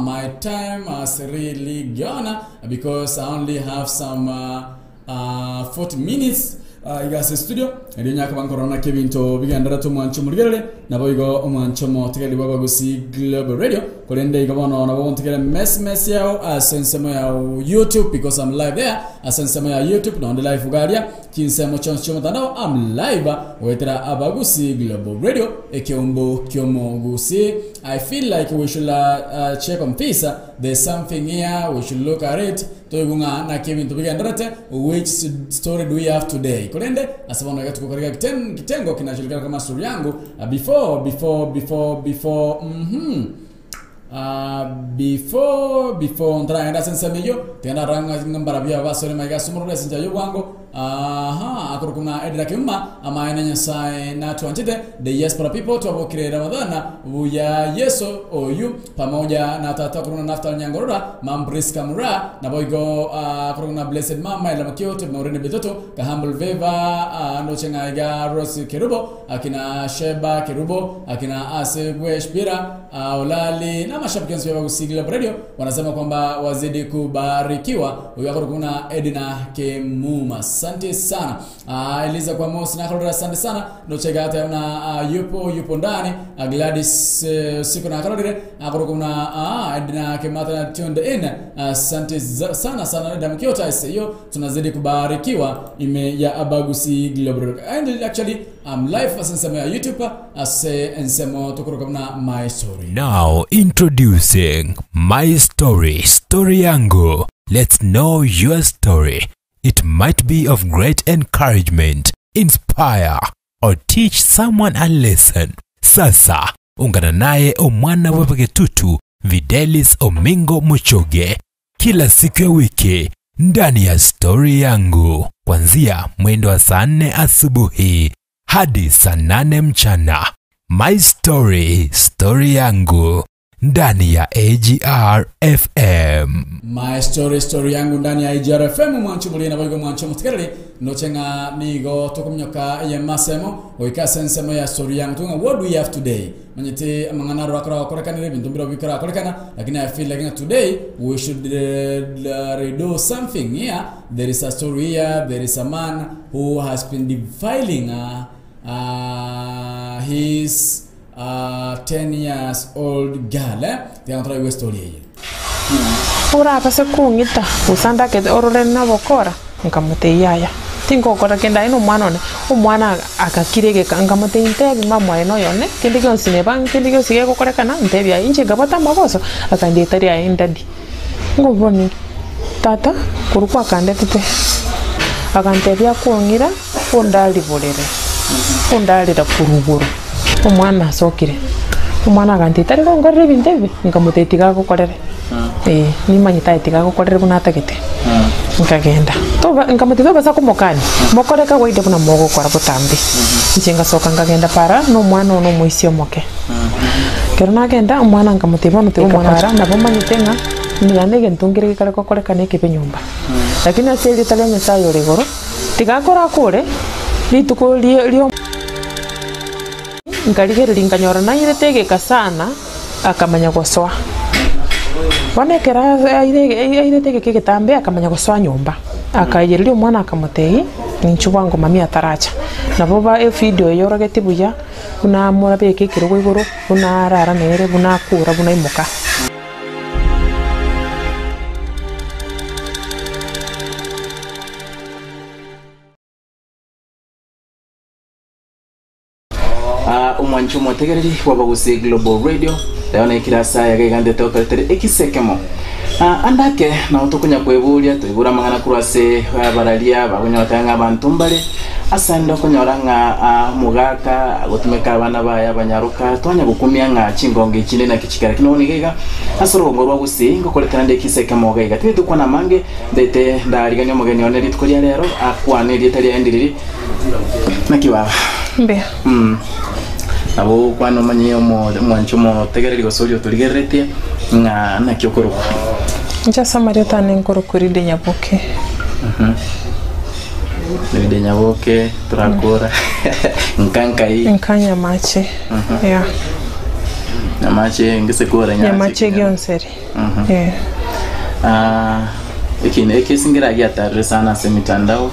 my time has really gone because I only have some uh, uh, 40 minutes uh, iga ase studio erio nyakaba nkorora naki ebinto bigenderete omwancho omorigerere nabo igo omwancho omotegereri bw'abagusi Global Radio korende igo bono nabo bontegere mess mess yao ase ensemo ya YouTube because I'm live there ase ensemo ya YouTube nonde live garia Chinsemo chionsi chi'omotandao am live goetera Abagusi Global Radio ekeombo ki'omogusi I feel like we should uh, check on this there's something here we should look at it toigwe ng'a naki ebinto bigenderete which story do we have today korende ase bono iga togokora kiten, kitengo kinajulikana kama story yangu uh, before before before before mhm Ah, before before ntaragenda ase ensemo eyio tiga ndarora ng'a mbarabwo aba basore maiga ase omorero ase enchera y'obwango aha akorokwa ng'a Edra Kemuma amaene Nyasae natwanchete the diaspora people twabokire Ramadhana buya Yeso oyu pamoja na tata okorokwa ng'a Naftali Nyangorora mam Priska Mura naboigo ah, akorokwa ng'a Blessed Mama Ella Mokioto Maureen Bitoto ka Humble Favor ah, ndoche ng'a iga Rose Kerubo akina Sheba Kerubo akina ase Bweshbira Aolali na mashabiki onsi b'Abagusii Global Radio wanasema kwamba wazidi kubarikiwa. Huyu akoro kuna Edna Kemuma. Asante sana. Ah, Eliza kwa Mosi na Kalora asante sana. Nochega hata na ah, yupo yupo ndani. Ah, Gladys eh, siku na Kalora akoro kuna ah, Edna Kemata na tuned in. Asante za- sana sana Edna Mkiota hiyo tunazidi kubarikiwa ime ya Abagusi Global Radio. And actually I'm live ase ensemo ya YouTube ase ensemo tokoroka buna My Story. Now introducing My Story, Story Yangu. Let's know your story. It might be of great encouragement, inspire, or teach someone a lesson. Sasa ungana naye omwana wa Bagetutu Videlis Omingo Muchoge kila siku ya wiki ndani ya Stori Yangu kuanzia mwendo wa saa nne asubuhi hadi saa nane mchana. My Story, Story Yangu ndani ya AGR FM. My story story yangu ndani ya IGR FM mwancho muri na boigo mwancho mutikereri noche ng'a nigo tokominyoka eyemasemo goika ase ensemo ya story yangu tung'a what do we have today manyete amang'ana aro akora gokorekanire ebinto mbiro bikora gokorekana lakini I feel like ng'a today we should uh, redo something here there is a story here there is a man who has been defiling uh, uh, his uh, 10 years old girl eh? Tiga turaigwe story eye. Orabase kong'ita, gose andakete orore nabokora? Nkamotebia, Yaya, tingokora kende aye nomwana one. Omwana agakira egeka, nkamotebia, Ntebi mama oye noyone, kende gionsi neba kende gionsi gegokorekana, ntebi aye. Inche nkabwata amagoso, akantebi tari aye daddy. Nkoboni, tata, korwa kwakandetete, akantebia akong'ira ondariborere, ondarera korwa igoro. Omwana asokire, omwana agantebia tari gonkorera ebinto ebi? Nkamotebia tiga agokorere, eh, nimanyete aye tiga agokorere buna atagete. Nkagenda, toba nkamotebia tobasa komokania, mokore kawaida buna mogokora botambe. Inche ngasoka nkagenda para na omwana one omoisia omoke. Ekero nagenda, omwana nkamotebia bono tiga omwana para, nabo omanyete ng'a naende egento nkere gekare gokorekana ekebe nyomba. Lakini ase erieta ria Nyasaye ore igoro, tiga akore akore, rituko rie rio. Nkarigereria nkanyora nairete egeka sana, akamanya gosoa. Bono ekero aire airete egeka egetambe akamanya gosoa nyomba, akaiyereria omwana akamotebia, ninchu bwango mami ataracha. Nabo ba evideo eye orogetie buya, buna amorabeke ekerogo igoro, buna arara nere, buna akura, buna aimoka. Ah, omwanchi omotegereri bw'Abagusii Global Radio, rero naikire ase aya iga ndete gokoretera ekisa ekemo. Ah, ande ake nabo tokonya kweboria toigure amang'ana korwa ase abararia bagonyora ng'a abanto mbare ase ande okonyora ng'a ah, omogaka agotumeka abana baye abanyaroka twanya gokumia ng'a chingongo echinde naki chikare. Lakini bono iga iga ase orogongo rwa Gusii ngokoretera nde ekisa ekemo iga iga. Tindi tokwana amange ndete ndariganie omogeni one rituko ria rero akwane erieta riaye ndiriri Naki baba? Mbuya. Mm. Nabo okwane omanye omo- omwanchi omotegereri gose oria otorigereretie ng'a naki okorokwa. Inche ase amarieta ane nkorokwa Lydia Nyaboke. Lydia Nyaboke torakora nka nkai. Nka Nyamache. Yeah. Nyamache ngesekore Nyamache gionseri. Eh. Ah, ekine ekesingera giatarire sana ase mitandao.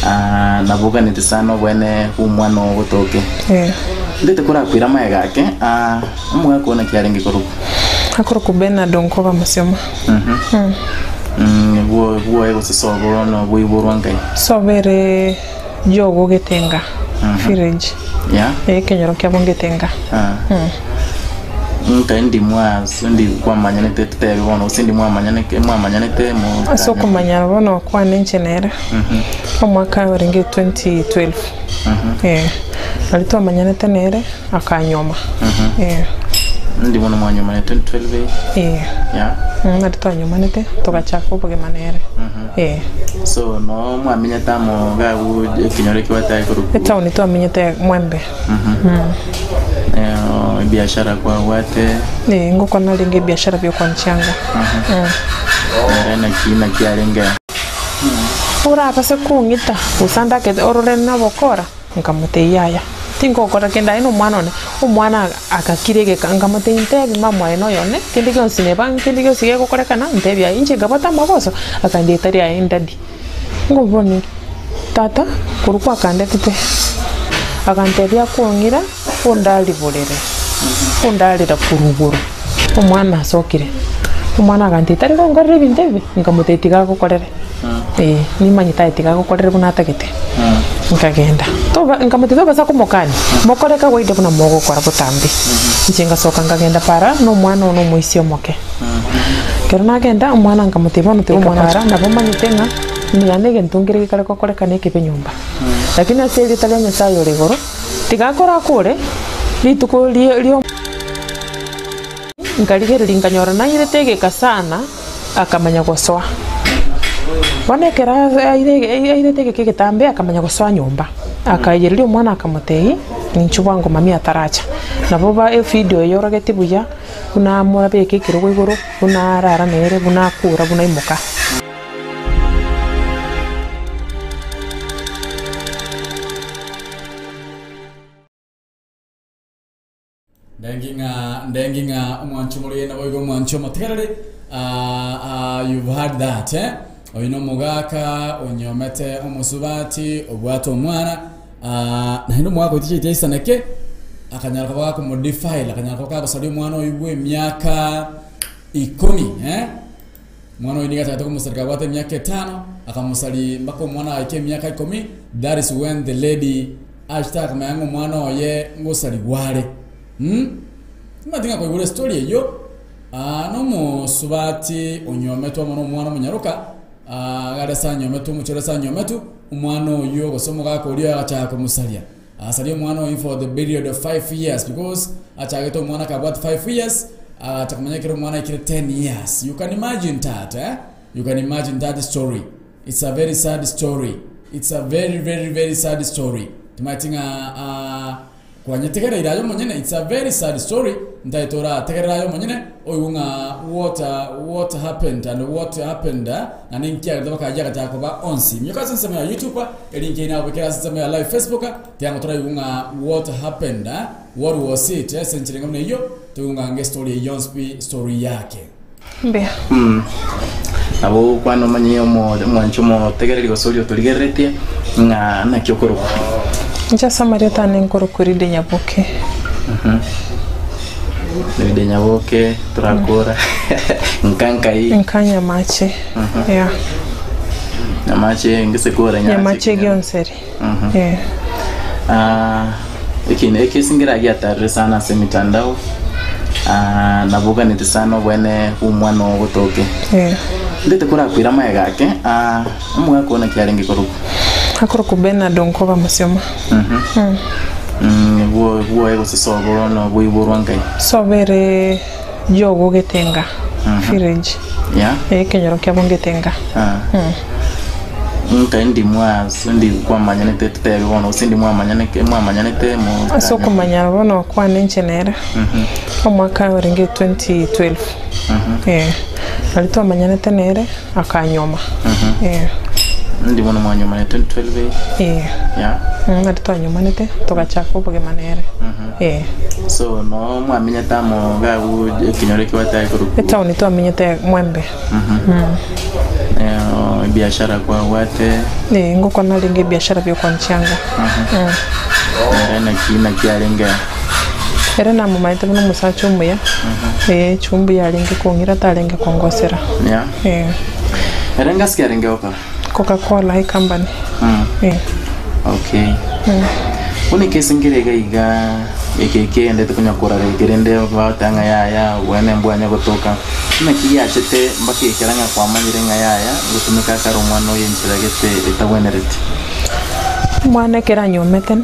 Ah, nabuganete sana obwene bw'omwana ogotoke. Eh. Ndete korakwira amaega ake, ah, omogaka one kiarenge korokwa. Akorokwa Bernard Onkoba Mosioma. Mm, bwo bwoye gose sobo no bwoiborwa nkai. Sobo ere Jogo Getenga village. Yeah. Ekenyoro kiabo Ngetenga. Ah. Nkai ndi mwa ndi kwamanyanete tutebe bono gose ndi mwamanyanete mwamanyanete mo Ase okomanya bono kwane inche nere omwaka orenge 2012 eh, nari twamanyanete nere akanyoma eh, Ndi bono mwanyomane 2012 eh, yeah. nari twanyomanete togachaka obogima nere eh. So no mwamenyete amo gabu ekenyoro ekio batari korokwa Etown twamenyete Mwembe. Eh, ebiashara kwabwate Eh, ngoko narenge ebiashara biokonchianga. Ere naki naki arenge Orabase kong'ita gose andakete orore nabokora, nkamotebia yaya, tingokora kende aye na omwana one, omwana agakira egeka nkamotebia ntebi mama oye noyone, kende gionsi neba kende gionsi gegokorekana ntebi aye, inche nkabwata amagoso, akandetia tari aye daddy. Ngoboni tata korwa kwakandetete akantebia akong'ira ondariborere ondarera korwa igoro omwana asokire omwana agantebia tari gonkorera ebinto ebi nkamotebia tiga agokorere eh nimanyete aye tiga agokorere buna atagete nkagenda toba nkamotebia tobasa komokania mokore kawaida buna mogokora botambe inche ngasoka nkagenda para na omwana one omoisia omoke. Ekero nagenda, omwana nkamotebia, Bono tiga omwana para, nabo omanyete ng'a niga negento nkere gekare gokorekana ekebe nyomba. Lakini ase erieta ria Nyasaye ore igoro, tiga akore akore, rituko rie rio nkarigereria nkanyora nairete egeka sana, akamanya gosoa. Bono ekero aire airete egeka egetambe akamanya gosoa nyomba. Akaiyereria omwana akamotebia, ninchu bwango mami ataracha. Nabo ba evideo eyorogetie buya. Buna amorabeke ekerogo igoro, buna arara nere, buna akura, buna aimoka. Ndengi ng'a ndengi ng'a omwanchi omorweri naboigo omwanchi omotegereri ah, ah, you've heard that eh? Oyo nomogaka onyomete omosubati obwate omwana ah, naende omogaka oyo tichiaiti aisaneke Akanyara koba gakomodefile, akanyara koba kagosaria omwana oyio bw'emiaka ikomi, eh. Omwana oyio nigo achagete komosaria kabwate emiaka etano, akamosaria mpaka omwana agaika emiaka ikomi, that is when the lady achete akamanya ng'a omwana oye ngosarigwa are. Mh, timanyeti ng'a koigure estory eyio, ah, nomosubati onyometwe amo nomwana omonyaroka, ah, iga are ase anyometwe omochie ore ase anyometwe, omwana oyio gose omogaka oria agachaka komosaria. Asaria omwana oyio for the period of 5 years because achagete omwana kabwate 5 years agacha komanya ekero omwana aikire 10 years you can imagine that eh? You can imagine that story it's a very sad story it's a very very very sad story timanyeti ng'a ah, kwanyetegereire aye omonyene it's a very sad story ntaete orategerere aye omonyene oigwe ng'a what uh, what happened and what happened eh? Na ninki agerete bakayia agachaka koba onsi minyoka ase ensemo ya youtube Erinki eye nagobekere ase ensemo ya live Facebook, tiga toraigwe ng'a what happened, what was it, ase enchera enga buna eyio, toigwe ng'a nge story eyio yonsi pi story yake. Mbuya. Nabo ogokwana omanye omwanchi omotegereri gose oria otorigereretie ng'a naki okorokwa. Inche ase amarieta ane nkorokwa Lydia Nyaboke. Lydia Nyaboke torakora nka nkai. Nka Nyamache. Yeah. Nyamache ngese kora nyache Nyamache kinyoro. gionseri. Eh. Ah, ekina ekesingera giatarire sana ase emitandao ah, naboganete sana obwene bw'omwana ogotoke Eh. ndete korakwira amaega ake ah, omogaka one kiarenge korokwa Akorokwa Bernard Onkoba Mosioma. Mm, bwo bwoye gose sobo no bwoiborwa nkai Sobo ere Jogo Getenga village. Yeah. Ekenyoro kiabo Ngetenga. Ah. Nkai ndi mwa ndi kwamanyanete tutebe bono gose ndi mwamanyaneke mwamanyanete mo Ase okomanya bono kwane inche nere omwaka orenge 2012 eh, nari twamanyanete nere akanyoma eh, Ndi bono mwanyomane 2012 eh. Yeah. Nari twanyuomanete togachaka obogima nere eh. So noo mwamenyete amo iga abwo ekenyoro ekio batari korokwa Etown twamenyete Mwembe. Ebiashara kwabwate? Eh, ngokora narenge ebiashara bia okwanchianga. Ere naki naki arenge? Ere namomaete buna omosacha omuya, eh, chumbi yarenge kong'ira tarenge kongosera. Yeah. Eh. Ere ngasi ki arenge gokora? Coca Cola ecompany. Eh. Okay. Bono ekesi nkere iga iga eke kegendete konya korara eke rende bagoteba ng'a yaya obweene mbwanya gotoka. Naki giachete mpaka ekero ng'a kwamanyire ng'a yaya ngotumeka akare omwana oyo enchera gete etabwenereti. Omwana ekero anyuomete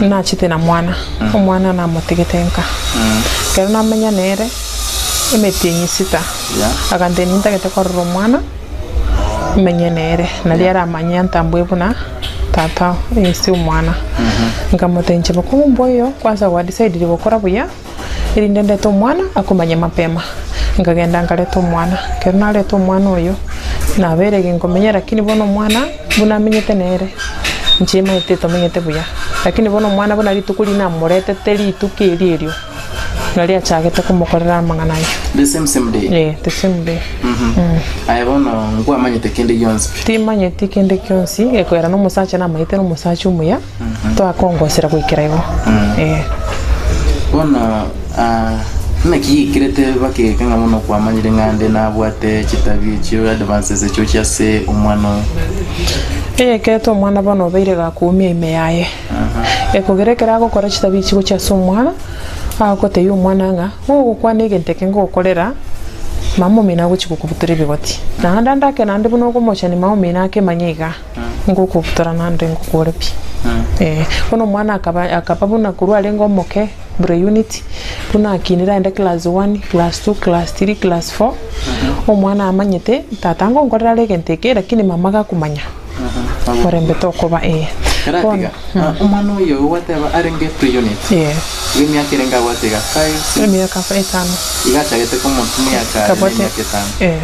nachete na mwana, omwana namotigete nka. Ekero namenya nere emetienyi sita, agantebia nintagete korora omwana. Menye nere, nario aramanye antambue buna tata ase omwana. Nkamotebia inche bokongu mboiyo, kwanza gwadecidire gokora buya, erinde ndete omwana akomanye mapema. Nkagenda nkareta omwana, ekero nareta omwana oyo, nabeire ginkomenya lakini bono omwana buna amenyete nere, inche maete tomenyete buya. Lakini bono omwana buna rituko riria namoretete rituko erio erio. Nario achagete komokorera amang'ana ayio. The same same day. Eh, the same day. Aye bono nkwamanyete kende gionsi pi. Timanyeti kende gionsi, gekoera na omosacha namaete na omosacha omuya, twakongosera goikera igo. Eh. Bono ah, naki giikirete bakegeka ng'a bono kwamanyire ng'a nde nabwate chitabia echio advances echio chia ase omwana oyo. Eyekerete omwana bono obeire gakoumia ime yaye. Ekogera ekero agokora chitabia echi gochia ase omwana, agotebia omwana ng'a gogokwana egento eke ngokorera, mama omino agochia gokobutora ebigoti. Naende ande ake naende buna okomochani mama omino akemanye iga, ngokobutora naende ngokore pi. Eh, bono omwana akaba akaba buna korwa arenge omoke pre-unit, buna akinire aende class one, class two, class three, class four, omwana amanyete tata ngonkorera are egento eke lakini mama gakomanya. Orembe tokoba ee. Karatiga, Bono, omwana oyo gwateba arenge pre-unit, ee. iga emiaka erenge abwate iga 5, 6, Emiaka etano. iga achagete komotumia kare na Kabwate emiaka etano. ee.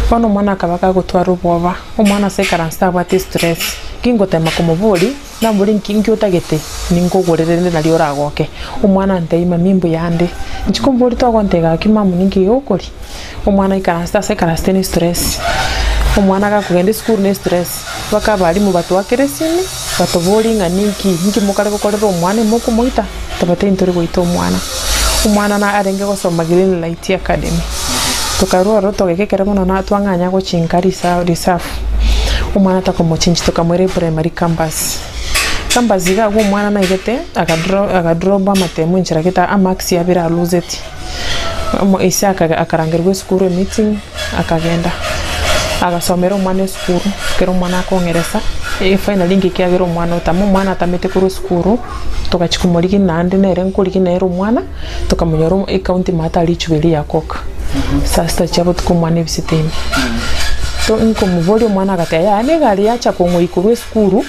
Bono omwana akaba gagotwara obwoba, omwana ase ekaranse tabwate stress, gingotema komoboria, namoboria nki nki otagete ninkogorere rende nario oragoke. Omwana antebia mami mbuya ande, inche komoboria togontebia gaki mamu ninki gegokoria? Omwana aikaransete ase ekaransete ne stress, omwana gakogenda esukuru ne stress, mpaka abalimu batoakere esimi, batoborie ng'a ninki, ninki mokare gokorera omwana imokomoita? Tobatebie ntori goita omwana. Omwana na arenge gosoma Green Light Academy, tokarwa ororo togaika ekero bono na twang'anya gochinka risa reserve, omwana takomochinchi tokamoira eprimary campus. Campus iga abwo omwana naigete akadro akadrop amatemo enchera gete amarks abere aluzeti. Ise akarangerigwa esukuru emeeting, akagenda, agasomera omwana esukuru, ekero omwana akong'eresa, finally inki kiagera omwana otama, omwana atamete korwa esukuru, togachia komorigia naende nere nkorigia nere omwana, tokamonyora ecounty maate aria richuba eria ya koka, saa sita chia botuko omwana ebisete ime. Nkomoboria omwana agateba yaya na egari yacha kong'oyia korwa esukuru,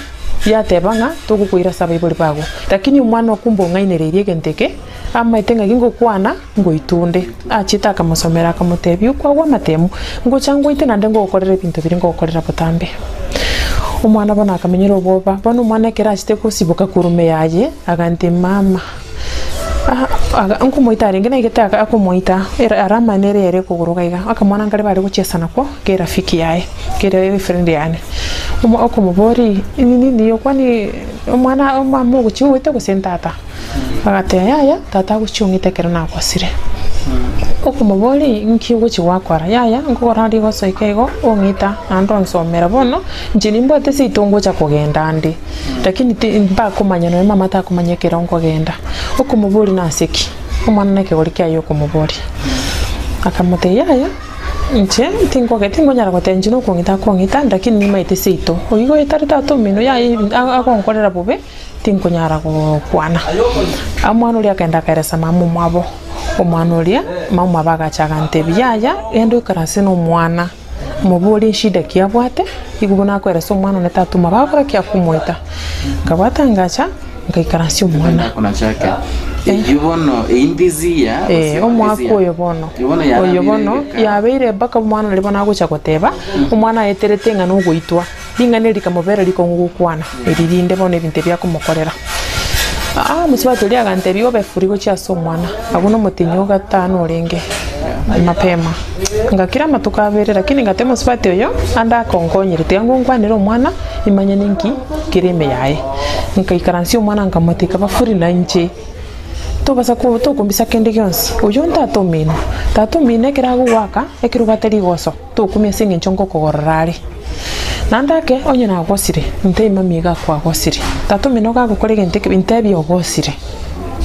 yateba ng'a togokoira ase abaibori bago, lakini omwana okumbe ong'ainereirie egento eke. Amaete ng'aki ngokwana, ngoitunde. Achiete akamosomera akamotebia, Okwagwa amatemu, ngocha ngoite naende ngogokorera ebinto biria ngogokorera botambe. Omwana bono akamenyera obwoba. Bono omwana ekero achete gosiboka korwa ime yaye, agantebia, Mama, nkomoita arenge naigete akomoita, arama nere ere ekogoro iga iga. Akamwana nkare bare gochiesa nakwo, kerafiki yaye, kere efriend yane. Okomoboria, nini kwani omwana mama ogochia goita gose ntata? Agateba, Yaya, tata agochia ong'ite ekero nagosire. Okomoboria, Inki ogochia gwakora? Yaya, nkogora rigoso eke igo, ong'ita, naende onsomera. Bono, inche nimbwate seito ngocha kogenda ande, lakini ti mbakomanya nonya mama takomanya ekero nkogenda. Okomoboria nase ki? Omwana nekegori kiaye okomoboria. Akamotebia, Yaya, inche tinkoge tinkonyara goteba inche nokong'ita akong'ita, lakini nimaete seito. Oyio igo tari tata omino, yaya agonkorera bobe. Tinkonyara gokwana. Omwana oria akagenda akaeresa mama omwabo. Omwana oria, mama omwabo agacha agantebia, yaya, genda oikaranse na omwana, moborie eshida ki abwate, igo buna akoeresa omwana one tata omwabo agokora ki? Akomoita. Nkabwata ngacha, ngaikaransia omwana. Eyio bono eindiziya Eh, omwaka oyo bono, oyo bono yabeire mpaka omwana oria bono agocha goteba, omwana aeterete ng'a nogoitwa. Ring'ana eri rikamobera rikong'u gokwana, eri rinde bono ebinto ebi akomokorera. Aa mosubati oria agantebia obe free gochia ase omwana, abwo nomotienyi o gatano orenge mapema. Ngakira amatuko abere lakini ngateba omosubati oyo ande akonkonyire tiga ngonkwanere omwana imanye ninki kere ime yaye. Nkaikaransia omwana nkamotebia kaba free na inche. Tobasa ko tokombisa kende gionsi, oyio ntata omino. Tata omino ekero agogoaka, ekero obwate rigoso, tokumia ase eng'encho ngokogorora are. Naende ake, onye nagosire, ntebie mami iga kwagosire. Tata omino gagokora egento ekebe, ntebie ogosire.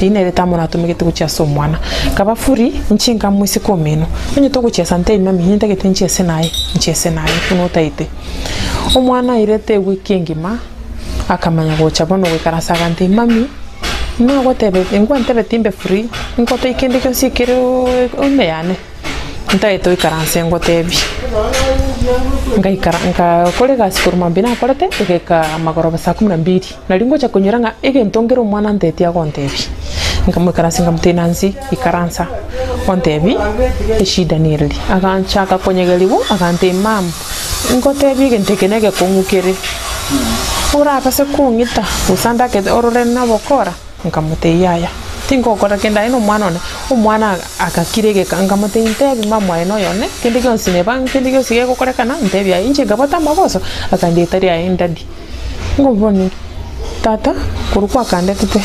Eyio nere tamo natomegete gochia ase omwana. Kaba free, inche nkamoiseke omino. Onye togochiesa ntebie mami, nintagete nchiese naye, nchiese naye buna otaete. Omwana airete ewiki engima, akamanya gocha bono goikaransa agantebia mami, Nagotebeti, ngwantebeti mbe free, ngotebie kende gionsi ekere ime yane, ntagete oikaranse ngotebie. Ngaikara nkakora egasi korwa mambia nakorete, egaika magoroba saa kumi na mbili, nario ngocha konyora ng'a egento nkere omwana antebetie agontebia. Nkamoikaransia nkamotebia Nancy, ikaransa ontebie eshida nereri. Aganchaka konyegeriwa, agantebia mum, ngotebie egento eke negekong'u kere. Orabase kong'ita, gose andakete orore nobokora? Nkamotebia, Yaya, tingokora kende aye nomwana one. Omwana agakira egeka, nkamotebia, Ntebi mama aye noyone, kende gionsi neba kende gionsi gegokorekana, ntebi aye. Inche nkabwata amagoso, akandia etari aye daddy. Ngoboni, tata, korwa kwakandetete,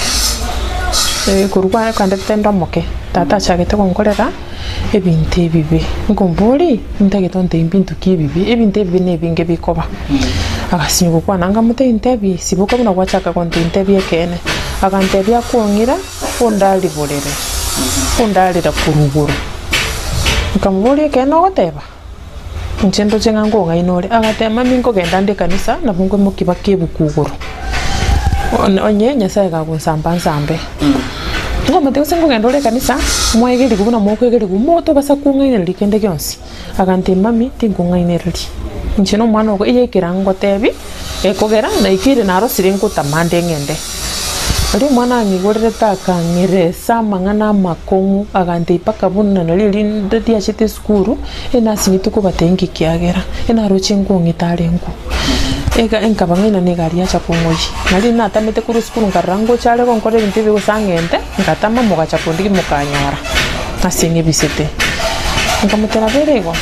korwa kwakandetete ndomoke, tata achagete gonkorera. Ebinto ebibe. Nkomborie, ntagete ontebie mbinto ki ebibe? Ebinto ebibe nebinge bikoba. Agasinywa gokwana, nkamotebia ntebie, siboka buna gwachaka gontebia ntebie ekeene. Agantebia akong'ira ondariborere, ondarera korwa igoro. Nkamoboria ekeene ogoteba? Inche ndoche ng'a nkong'aina ore. Agateba mami nkogenda nde ekanisa nabo nkoimokia baka ebuku igoro. Onye Nyasaye gagonsamba nsambe. Nkomotebia gose nkogenda ore ekanisa, mwaegerigwe buna mokoegerigwa motobasa kong'ainereria kende gionsi. Agantebia mami tinkong'ainereria, inche na omwana ogo eye ekera ngotebi, ekogera naikire narosire nkotama nde ng'ende. Erio omwana ang'igorerete akang'eresa amang'ana amakong'u, agantebia mpaka buna nario rinde riachete esukuru, enasinyete kobatebia nki kiagera, enaroche nkong'ita arengwo. Ega enkaba ng'aina na egari yacha kong'oyia. Nario natamete korwa esukuru nkarora ngocha are gonkora ebinto ebi gose ang'ente, ngatama mogacha kondigia mokanyora, ase ng'ebisete. Nkamotera bera igo,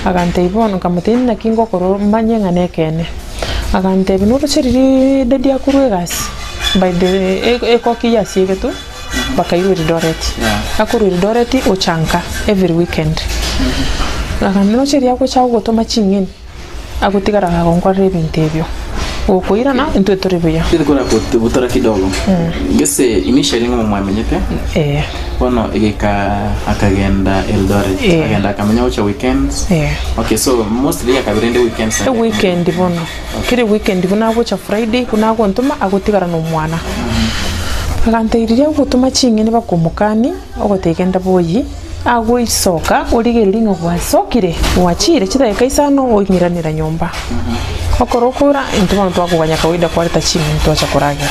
agantebia bono nkamotebia naki ngokora manye ng'a nekeene. Agantebia noroche riria daddy akorwa egasi, by the ekoki yasiegetwe, bakairwa Eldoret. Akorwa Eldoret ocha nka every weekend. Agantebia noroche riria agocha gogotoma ching'eni. Agotigara agonkorera ebinto ebio. Gokoirana, intwe tore buya. Tiri kora butora kidogo. Gese initially ng'o mwamenyete. Eh. Bono egeka akagenda Eldoret. Eh. Agenda akamenya gocha weekends. Eh. Okay, so mostly akabirende weekends. E weekend bono. Kere weekend buna agocha Friday, buna agontoma agotigara na omwana. Agantebia riria agotoma ching'eni bakomokani, ogotebia genda boyi. Agoisoka origererie ng'a gwasokire, gwachire chidakika isano oing'iranera nyomba. Okoro okora intwe bono twakoganya kawaida kwareta ching'eni twacha koragera.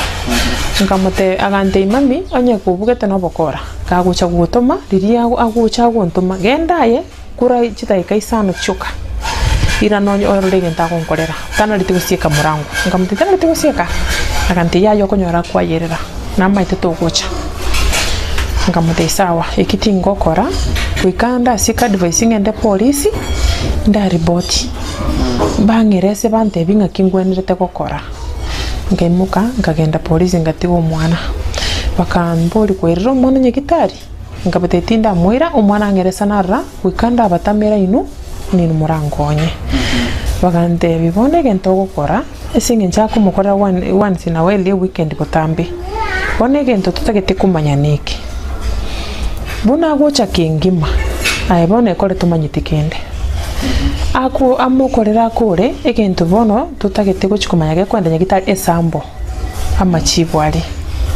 Nkamotebia agantebia mummy onye kobugete na obokora, kagocha gotoma riria agocha agontoma genda aye kura chidakika isano chioka, irana onye orore egento agonkorera, tanareti gosieka morango. Nkamotebia tanareti gosieka? Agantebia yaya okonyora akwayerera, namaete togocha. Nkamotebia sawa, eki tingokora, goika ndasieke advice ng'ende polisi, ndaripoti, bang'erese bantebie ng'aki ngwenerete gokora. Nkaimoka nkagenda polisi ngatiga omwana, bakamboria kwairire omwana nyagitari? Nkabatebia tindamoira, omwana ang'erese narora, goika ndabatamera inwe, ninwe morankonye. Bagantebia bono egento ogokora. Ase engencho akomokorera one once in a while eweekend botambe. Bono egento totagete komanya neke, buna agocha kengima, aye bono ekore tomanyeti kende. Ako amokorere akore egento bono totagete gochi komanya gekoenda nyagitari esambo, amachibu aria,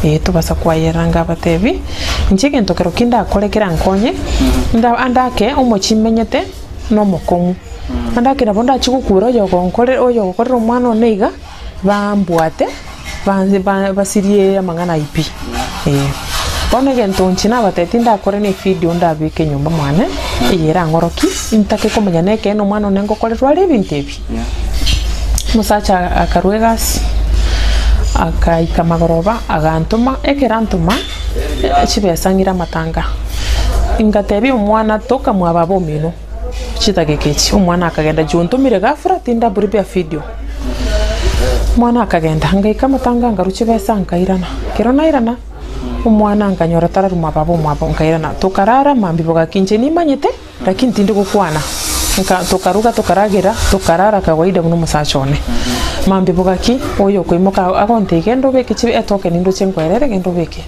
eh tobasa kwayerera ngabatebi, inche egento kero ki ndakore kerankonye, nda andake omochie menyete. nomokong'u. Naende ekero nabo ndachie gokura oyogonkore oyogokorera omwana one iga, bambwate, banse ba basirie amang'ana ayio pi, eh. Bono egento inche nabatebitie ndakore na efidio ndabeke nyomba mwane, eye erang'orokie, intake komanya na ekeene omwana one ngokorerwa are ebinto ebi. Omosacha akarua egasi, akaika magoroba agantoma, ekero antoma, chibesa ng'ire amatanga. Ngatebia omwana toka mwa baba omino chidakika echi, omwana akagenda juu ontomire ghafla tinda prepare video. Omwana akagenda, ngaika amatanga nkarwa chibesa nkairana, ekero nairana, omwana nkanyora tararwa mwa baba omwabo nkairana, tokarara mambia bogaki inche nimanyete. Lakini tindi gokwana. Nka tokaruga tokaragera, tokarara kawaida buna omosacha one. Mambia bogaki, oyo okoimoka agontebia genda obeke chibe etoken ndoche nkwerere genda obeke.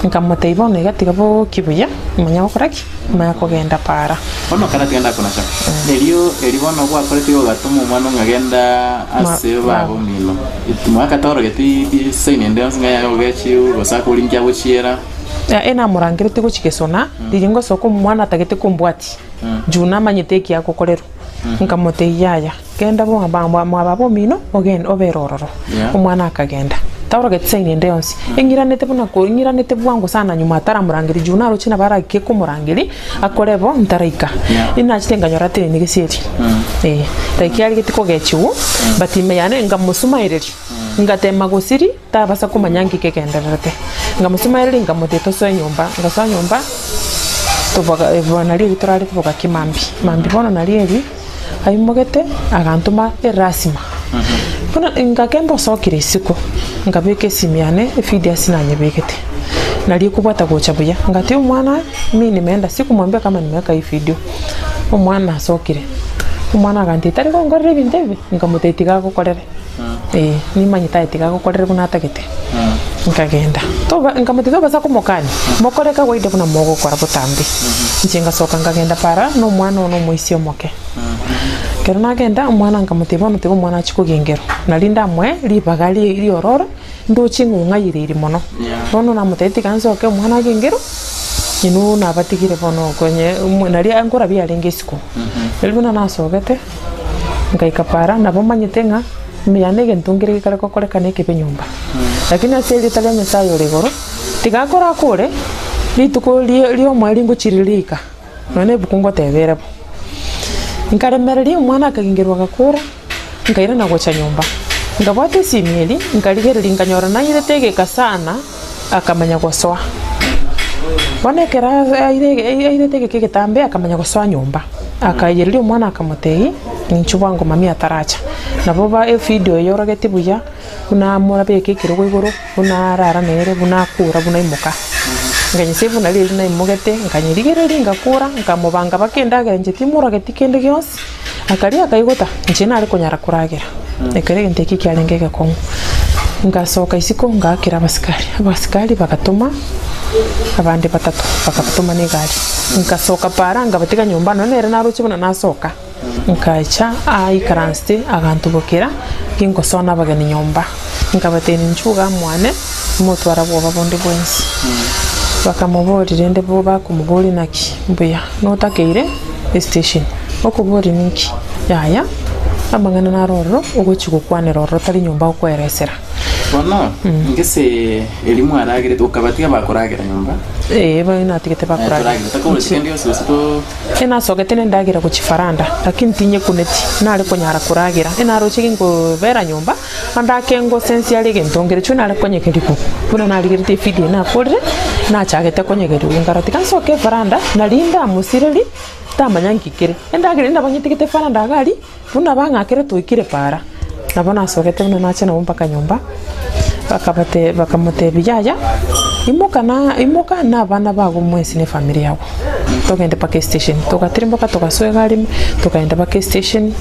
Nkamotebia bono iga tiga bokie buya, manya gokora ki? Manya kogenda para. Bono kare tigenda konacha. Erio erio bono gwakorete igo ogatoma omwana ng'a genda ase baba omino. Mwakatorogeti sign ende yonsi ng'a yaya ogechiwu gose akoringia agochiera. Ee namorangeretie gochia gesona, riria ngosoka omwana atagete kombwatia, juu namanyete eki agokorerwa. Nkamotebia yaya, genda mwa mwa baba omino ogende obere ororo. Yeah. Omwana akagenda. Taorogeti sign ende yonsi. Eng'iranete buna ko eng'iranete bwango sana nyuma ataramorangeria juu naroche nabo arake komorangeria, akore bo ntaraika. Yeah. Inachete nkanyora atenenire gesieri. Eh, like arigeti kogechiwa, but ime yane nkamosumaereria, ngatema gosiria. Tabasa komanya nki kegendererete. Nkamosumaereria nkamotebia tosoe nyomba, ngasoa nyomba toboga bono nario erio torarete bogaki mambia. Mambia bono nario erio aimogete agantoma erasima. Bono ngakenda osokire isiko, nkabeka esimi yane efidio ase nanyebegete. Nario ekobwata gocha buya, ngatebia omwana mi nimeenda sikumwambia kama nimeweka hii video, omwana asokire. Omwana agantebia tari gonkorera ebinto ebi? Nkamotebia tiga agokorere. Ee, nimanyete aye tiga agokorere buna atagete. Nkagenda. Toba, nkamotebia tobasa komokania, mokore kawaida buna mogokora botambe. Inche ngasoka nkagenda para, na omwana one omoisia omoke. Ekero nagenda, omwana nkamotebia bono tiga omwana achie kogengerwa. Nari ndamoe ribaga ri riororo, ndoche ng'a ong'ayereiri mono. Bono namotebia tiga nsoke omwana agengerwe, inwe nabatigire bono konye nari nkorabia arenge isiko. Riria buna nasogete. Ngaika para, nabo manyete ng'a ime yane egento nkere gekare gokorekana ekebe nyomba. Lakini ase erieta ria Nyasaye ore igoro, tiga akorakore rituko rie riomoerio ngochire riika, nonya na ebuku ngoteba ere bo. Nkaremereria omwana akagingerwa agakora, nkairana gocha nyomba. Nkabwata esimi eria, nkarigereria nkanyora nairete egeka sana, akamanya gosoa. Bono ekero airete egeka egetambe akamanya gosoa nyomba, akaiyereria omwana akamotebia, ninchu bwango mami ataracha. Nabo ba evideo eyorogetie buya, buna morabeke ekerogo igoro, buna arara nere, buna akura, buna aimoka. Nkanyesave buna riria naimogete, nkanyerigereria ngakura, nkamobanga mpaka endagera inche timorogeti kende gionsi, akaria akaigota, inche nare konyara koragera. Ekero egento ekio kiarenge egekong'u. Ngasoka isiko ngaakera abasikari, abasikari bagatoma abande batato, bakabatoma na egari. Nkasoka para nkabatiga nyomba nonya nere naroche buna nasoka, nkacha aikaransete agantobokera, gingosoa na abageni nyomba. Nkabatebia ninchuo iga mwane, motwara bwoba bonde bwensi. Bakamoboria rende bo bakomoboria naki, mbuya notakeire estation, okoboria ninki? Yaya. Amang'ana naro ororo ogochia gokwanera ororo tari nyomba gokoeresera. Bono ngese eria mwaragerete okabatiga bakoragera nyomba? Ee, bono natigete bakoragera. Toragera takoboria kende gionsi gose to. Enasogete nendagera gochia faranda, lakini tinyekuneti, nare konyara koragera. Enaroche ginkobera nyomba, ande ake ngosensia are egento ngerecho nare konyegerigwa. Buna narigeretie efidio nakorire, nachagete konyegerigwa nkarora tiga nsoke efaranda, nari ndamosirerie. Tamanya nki kere. Endagera eria nabo nyetigete faranda iga aria, buna bang'akire twaikire para. Nabo nasogete buna nacha nabo mpaka nyomba, bakabate bakamotebia yaya, imoka na imoka na abana bago mwensi na efamiri yago, togende mpaka estation. Togatirimboka togasoa egari ime, tokaenda mpaka estation,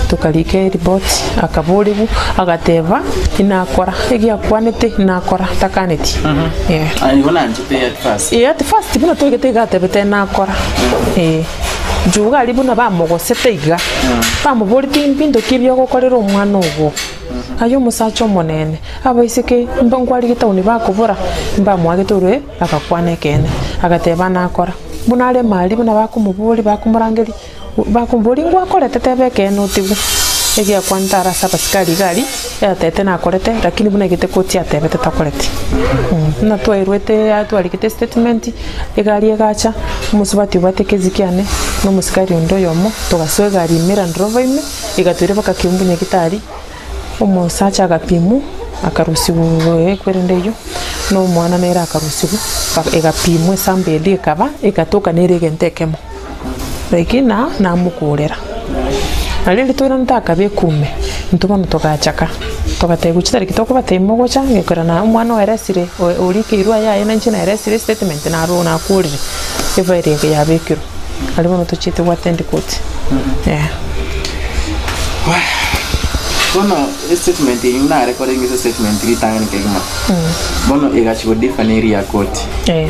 tokarika eripoti, akaborigwa, agateba, inakora, egiakwanete inakora, takaneti, eh. Aye nigo nanchete at first. Ee, at first buna toigete iga atebete nakora, ee. Juu iga aria buna bamogosete iga, bamoboretie mbinto ki ebi ogokorera omwana ogo? Aye omosacha omonene, abaiseke mba nkwarige etown bakobora, mbamoagete orwe agakwana ekeene, agateba nakora. Buna are maria buna bakomoboria bakomorangeria, bakomoboria ngwakorete teba ekeene otigwe. Egiakwanete are ase abasikari iga aria, yatebete nakorete lakini buna aigete koti atebete takoreti. Buna twairwete twarigete estatement, egari egacha, omosubati obwate ekezi kiane, na omosikari onde oyomo, togasoa egari ime Land Rover ime, egatoira mpaka Kiambu Nyagetari. Omosacha agapimwa, akarusigwa ekwerende eyio, na omwana nere akarusigwa, egapimwa esambe eria ekaba, egatoka nere egento ekemo. Lakini namokorera. Na riria toiranete akaba ekume, intwe bono togachaka, togatebigwa chitariki tokobatebia mogocha, ngekora na omwana oeresire orikeirwe ayaye na inche naeresire estatement naro nakorire, efairi eke yabekirwe. Aria bono tochiete goattend court, eh. Bono estatement eyio narekoringa ase estatement ritang'ani kegima, bono egachia godiffer na eria ya court. Eh.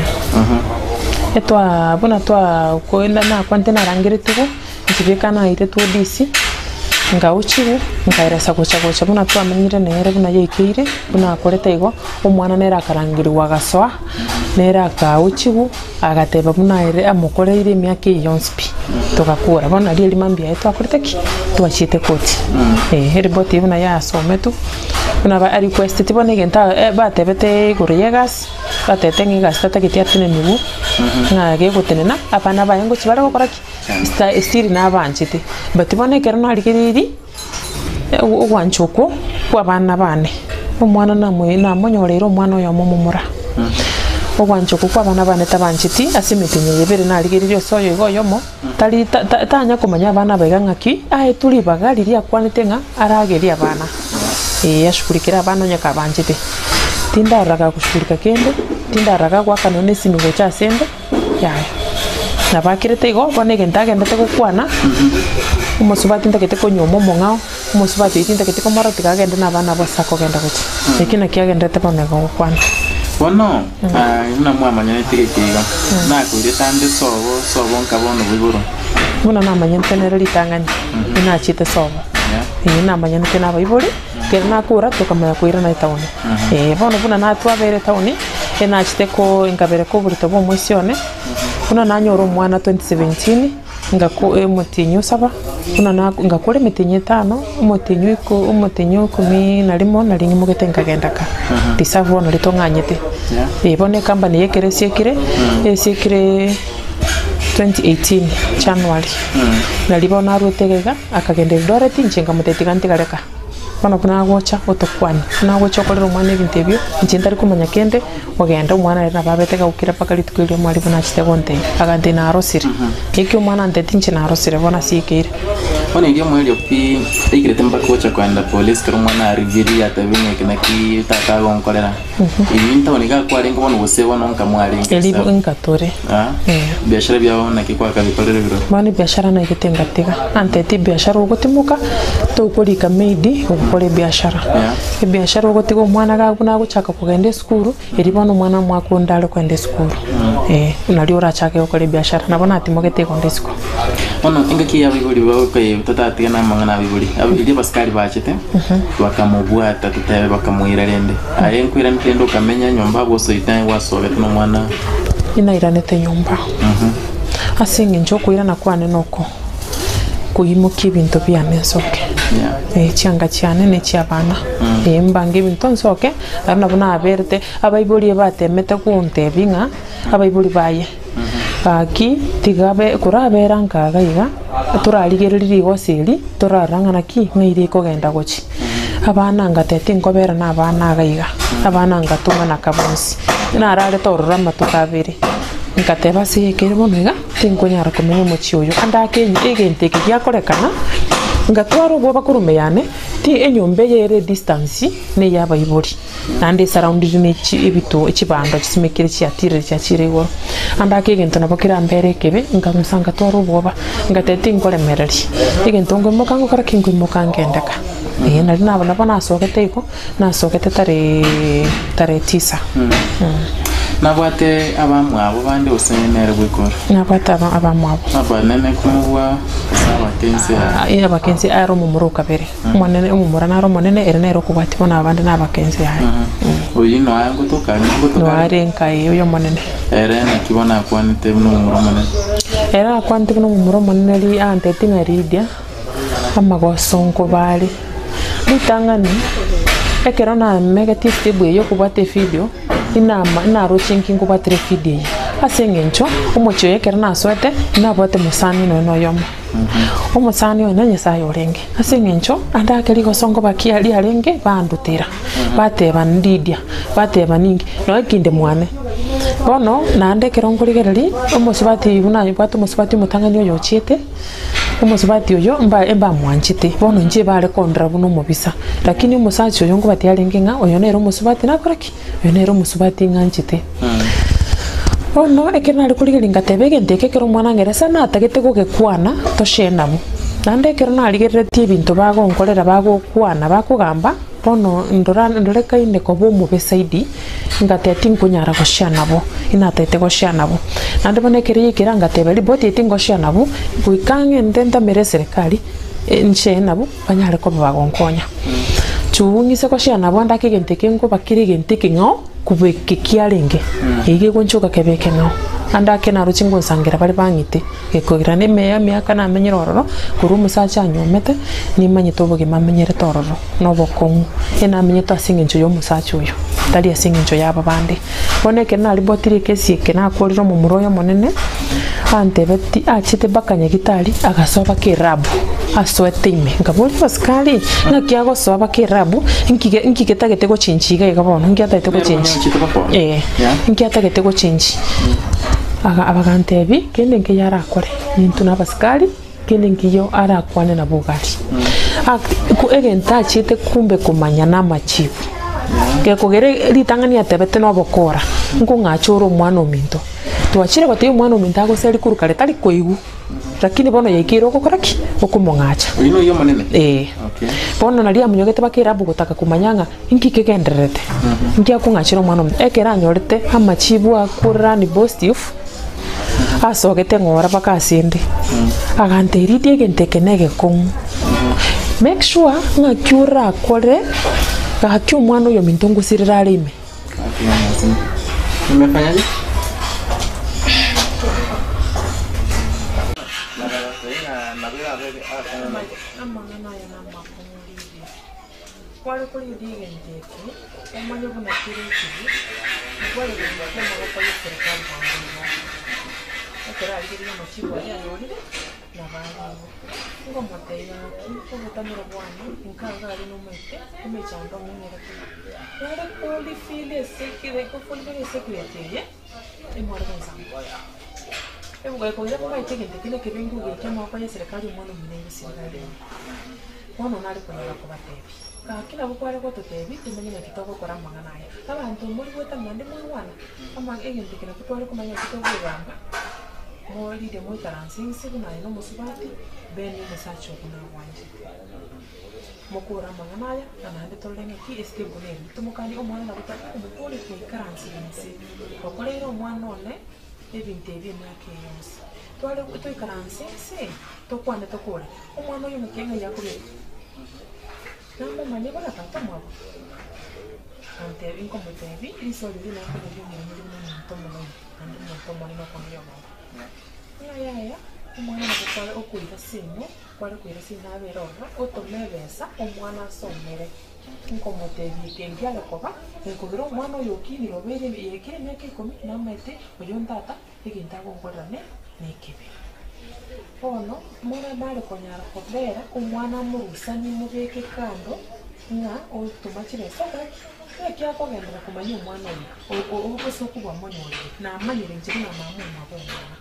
Etwa buna twa koenda nakwante narangeretigwe, nchibeka nairetwe ODC, ngauchigwa, nkaeresa gocha gocha buna twamenyire nere buna yaikeire, buna akorete igo, omwana nere akarangerigwa agasoa, nere akauchigwa, agateba buna ere amokoreire emiaka eye yonsi pi, togakora. Bono nario erimo mbuya twakorete ki? Twachiete koti. Eh, eripoti eye buna yasometwe, buna ba arequesteti bono egento batebete igoro ya egasi. Batebete ng'a egasi tatageti atenenigwe, ng'a gegotenena, abana baye ngochia bare gokora ki? Sta still nabanchete. But bono ekero narigereirie, ogwancha okwo kwa abana bane, omwana namoe namonyoreire omwana oyomo omomura. Ogwancha okwo kwa abana bane tabancheti, ase emetienyi eye ebere narigereirie ase oyo iga oyomo, tari ta ta tanya komanya abana aba iga ng'aki, aetwe ribaga riria akwanete ng'a aragerie abana. Ee, ashugulikere abana onye kabanchete. Tindarora gagoshugulika kende, tindarora gagoaka nonya na esimi gocha asende, yaya. Nabo akerete igo, bono egento agendete gokwana, omosubati ntagete konyuoma omong'ao, omosubati oyio tintagete komorora tiga agende na abana abwo ase akogenda gochia. Eki nakio agenderete bono igo gokwana. Bono, buna mwamanyanete geke iga, nakoirete ande sobo, sobo nkaba one boigoro. Buna namanyete nere ritang'ani, inachiete sobo. Ee, namanyanete nabaibori, ekero nakora tokamanya koirana etaoni. Ee, bono buna natwabeire etaoni, enachete ko nkabereka oborito bwa omoisia one, buna nanyora omwana 2017, ngako omotienyi osaba, buna na ngakora emetienyi etano, omotienyi oiko omotienyi o ikomi na rimo nari ng'imogete nkagenda ka, risabu bono ritong'anyete. Ee, bono ecompany eye ekero esiekire, esiekire 2018 January, nari bono arwete iga iga. Akagenda Eldoret, inche nkamotebia tiga ntigare ka. Bono buna agocha otokwanie, buna agocha okorera omwana ebinto ebio, inche ntari komanya kende, ogenda omwana ere nabo abete gaukire mpaka rituko erio omwalimu nachete gontebia, agantebia narosire. Eki omwana antebetie inche narosire bono ase ekeire. Bono erio omoerio pi, aikerete mpaka gocha kogenda polisi ekero omwana arigirie atebie ng'a eke naki tata agonkorera. Inwe ntaoni iga kwarenge bono gose bono nka mwarenge Eri ase nka tore. Ah, Eh. biashara biao naki kwakabikorire biro? Bono ebiashara naigete ngatiga. Antetie ebiashara ogotimoka, tokorika maid ogokora ebiashara. Yeah. Ebiashara ogotiga omwana iga buna agochaka kogenda esukuru, erio bono omwana omwaka onde are kogenda esukuru. Eh, nario orachake gokora ebiashara. Nabo natimogete igo nde isiko. Bono engaki y'abaibori bagokoyeba totatiga namang'ana abaibori, erio abasikari bachete, bakamobwata totebe bakamoira rende. Aye nkoiranete rende okamenya nyomba abwo osoete aye gwasogete nomwana. Inairanete nyomba ase eng'encho okoirana kwane noko koimokia ebinto biane nsoke, Yeah. chianga chiane na echiabana, eh mbange ebinto nsoke, aria nabo naberete, abaibori ebatemete gontebia ng'a abaibori baye, gaki tiga abe korabera nkaga iga, torarigereria rigoso eri, torarora ng'a naki, ng'ai rikogenda gochia. Abana ngateba tinkobera na abana iga iga, abana ngatung'ana ka bonsi. Nararete ororo amatuko abere, ngateba ase ekere bono iga, tinkonyara komenya omochie oyo. Ande ake egento eke giakorekana, ngatwara obwoba korwa ime yane, ti enyomba eye ere edistance na eya abaibori, naende esurrounded na echi ebito chibando chisimekire chiatirire chiachire igoro. Ande ake egento nabo kerambere ekebe, nkamusa ngatwara obwoba, ngateba tinkoremereria, egento nkoimoka ngokora ki? Nkoimoka ngende ka. Eeh nari nabo nabo nasogete igo, nasogete tarehe tarehe tisa. Nabwate abamwabo bande gose nere bweka ore? Nabwate aba abamwabo. Abanene komobua gose abakense yaye? Ee abakense are omomura o kabere, omonene omomura nare omonene ere nere okobwatia bono abande na abakense yaye. Oyio noa ngotoka ngotoka Noa are nka ee oyo omonene. Ere naki bono akwanete buna omomura omonene? Ere akwanete buna omomura omonene ri anteti ng'a Lydia. Amagoso nkobare. Ritang'ani, ekero namegete estep eye yokobwata efidio, inama inaroche nki nkobwatera efidio eye. Ase eng'encho, omochie oyo ekero nasoete, nabwate mosani nonya na oyomo. Omosani oyo na Nyasaye orenge, ase eng'encho ande ake rigoso nkoba ki riarenge, bandutera, bateba ndidia, bateba ninki, nonya kinde mwane. Bono naende ekero nkorigereria, omosubati buna abwate omosubati omotang'ani oyo ochiete, omosubati oyo mba mbamwanchete, bono inche bare kondora buna omobisa. Lakini omosacha oyo nkobatia arenge ng'a oyo nere omosubati nakora ki? Oyo nere omosubati ng'anchete. Bono ekero nare korigereria ngateba egento eke ekero omwana ang'erese ase natagete gogekwana toshare nabwo. Naende ekero narigereretie ebinto bagonkorera bagokwana bakogamba, bono ndora ndorekaine koba omobe zaidi, ngateba tinkonyara goshare nabwo, inatagete goshare nabwo. Naende bono ekero yaikire ngateba ripoti eye tingoshare nabwo, goika ng'ende ntamere eserekari, nshare nabwo. Banyare koba bagonkonya. Chuu ng'ise gochia nabwo ande ake egento eke nkoba kere egento ekeng'ao kobua eke kiarenge. Eye gegonchoka kebe ekeng'ao. Ande ake naroche ngonsangera bare bang'ite, gekoira na ime emiaka namenyire ororo, korwa omosacha anyuomete, nimanyete obogima amenyerete ororo, na obokong'u. Yaani namenyete ase eng'encho ya omosacha oyo, tari ase eng'encho ya aba bande. Bono ekero naribotire ekesi eke nakorire omomura oyo omonene, antebeti achete mpaka nyagitari agasoa mpaka erabu, asoete ime. Nkaboria abasikari, ng'aki agosoa mpaka erabu, nki ge nki getagete gochenchi iga iga bono, nki atagete Nere gochenchi? mwenye ochete mpaka ororo? Eh, Yeah. nki atagete gochenchi? Aga bagantebia, kende nkeiyo arakore, intwe na abasikari, kende nkiyo arakwane nabwo gari. Ak ko egento achiete kumbe komanya namachibu. Gekogera ritang'ani atebete nobokora, nkong'acha ore omwana ominto. Twachire gotebia omwana ominto agoseria korwa kare tari koigwa, lakini bono yaikeire ogokora ki? Okomong'acha. Oyio noyio omonene? Ee. Okay. Bono naria amonyogete mpaka erabu gotaka komanya ng'a inki kegendererete, inki akong'achera omwana ominto. Ekero anyorete amachibu akorani positive, asogete ng'ora mpaka asende, agantebia riria egento eke na egekong'u, make sure ng'aki orakore gaki omwana oyo ominto ngosirera are ime. Nimefanyaje? Amang'ana aya namakong'u riria. Kware korigereria egento eke, omanye buna kere ekibe, kware goika amaboko y'eserekari bwango iga. Ekero arigereria amachibu aria anyorire, nabo arigwe. Ngomotebia ng'aki, obotamero bwane, nkaga aria nomoete, emechando ng'enyerete. Nare korifeel esekre kofulfil esecret eye, emware gonsamba. Ebuga ekoira kobaete egento ekio nekebe ngogekia amaboko y'eserekari omwana omino ngosirera arenge. Bono nare konyara kobatebia, Gaki nabo kware gototebia tomenye naki togokora amang'ana aya. Abanto mori goetana naende mwaigwana, ama egento eke nakio tware komanya naki tokogamba, morire moikaranse inse buna aye na omosubati, bene omosacha obo nagwanchete. Mokore amang'ana aya, na naende torore ng'aki esike buna eri. Tomokanie omwana nabo tari omokore goikaransera inse, okoreire omwana one ebinto ebi emiaka eye yonsi. Tware toikaranse inse, tokwane tokore. Omwana oyo ng'aki ng'ai akobekwa? Namomanye buna tata omwabo? Antebi, nkomotebi, Riso riria nakoboria omorimo riria nomonto omonene, naende omonto omonene okong'ia obobe. Ng'a yaya, omwana nabo kware okoira sino, kware koira sino abere ororo, otome ebesa omwana asomere. Nkomotebia eke nkiare koba, gekogera omwana oyo okinire obeire yaikire emiaka ikomi, namaete oyo ntata, egento agonkorera ne nekebe. Bono mara nare konyara kobera omwana amorusanie mobeke kando ng'a otoma chibesa okore ki? Naki akogenderera komanya omwana oyo o- o obosoku bwamonyorire, namanyire inche buna mama omwabo omwana,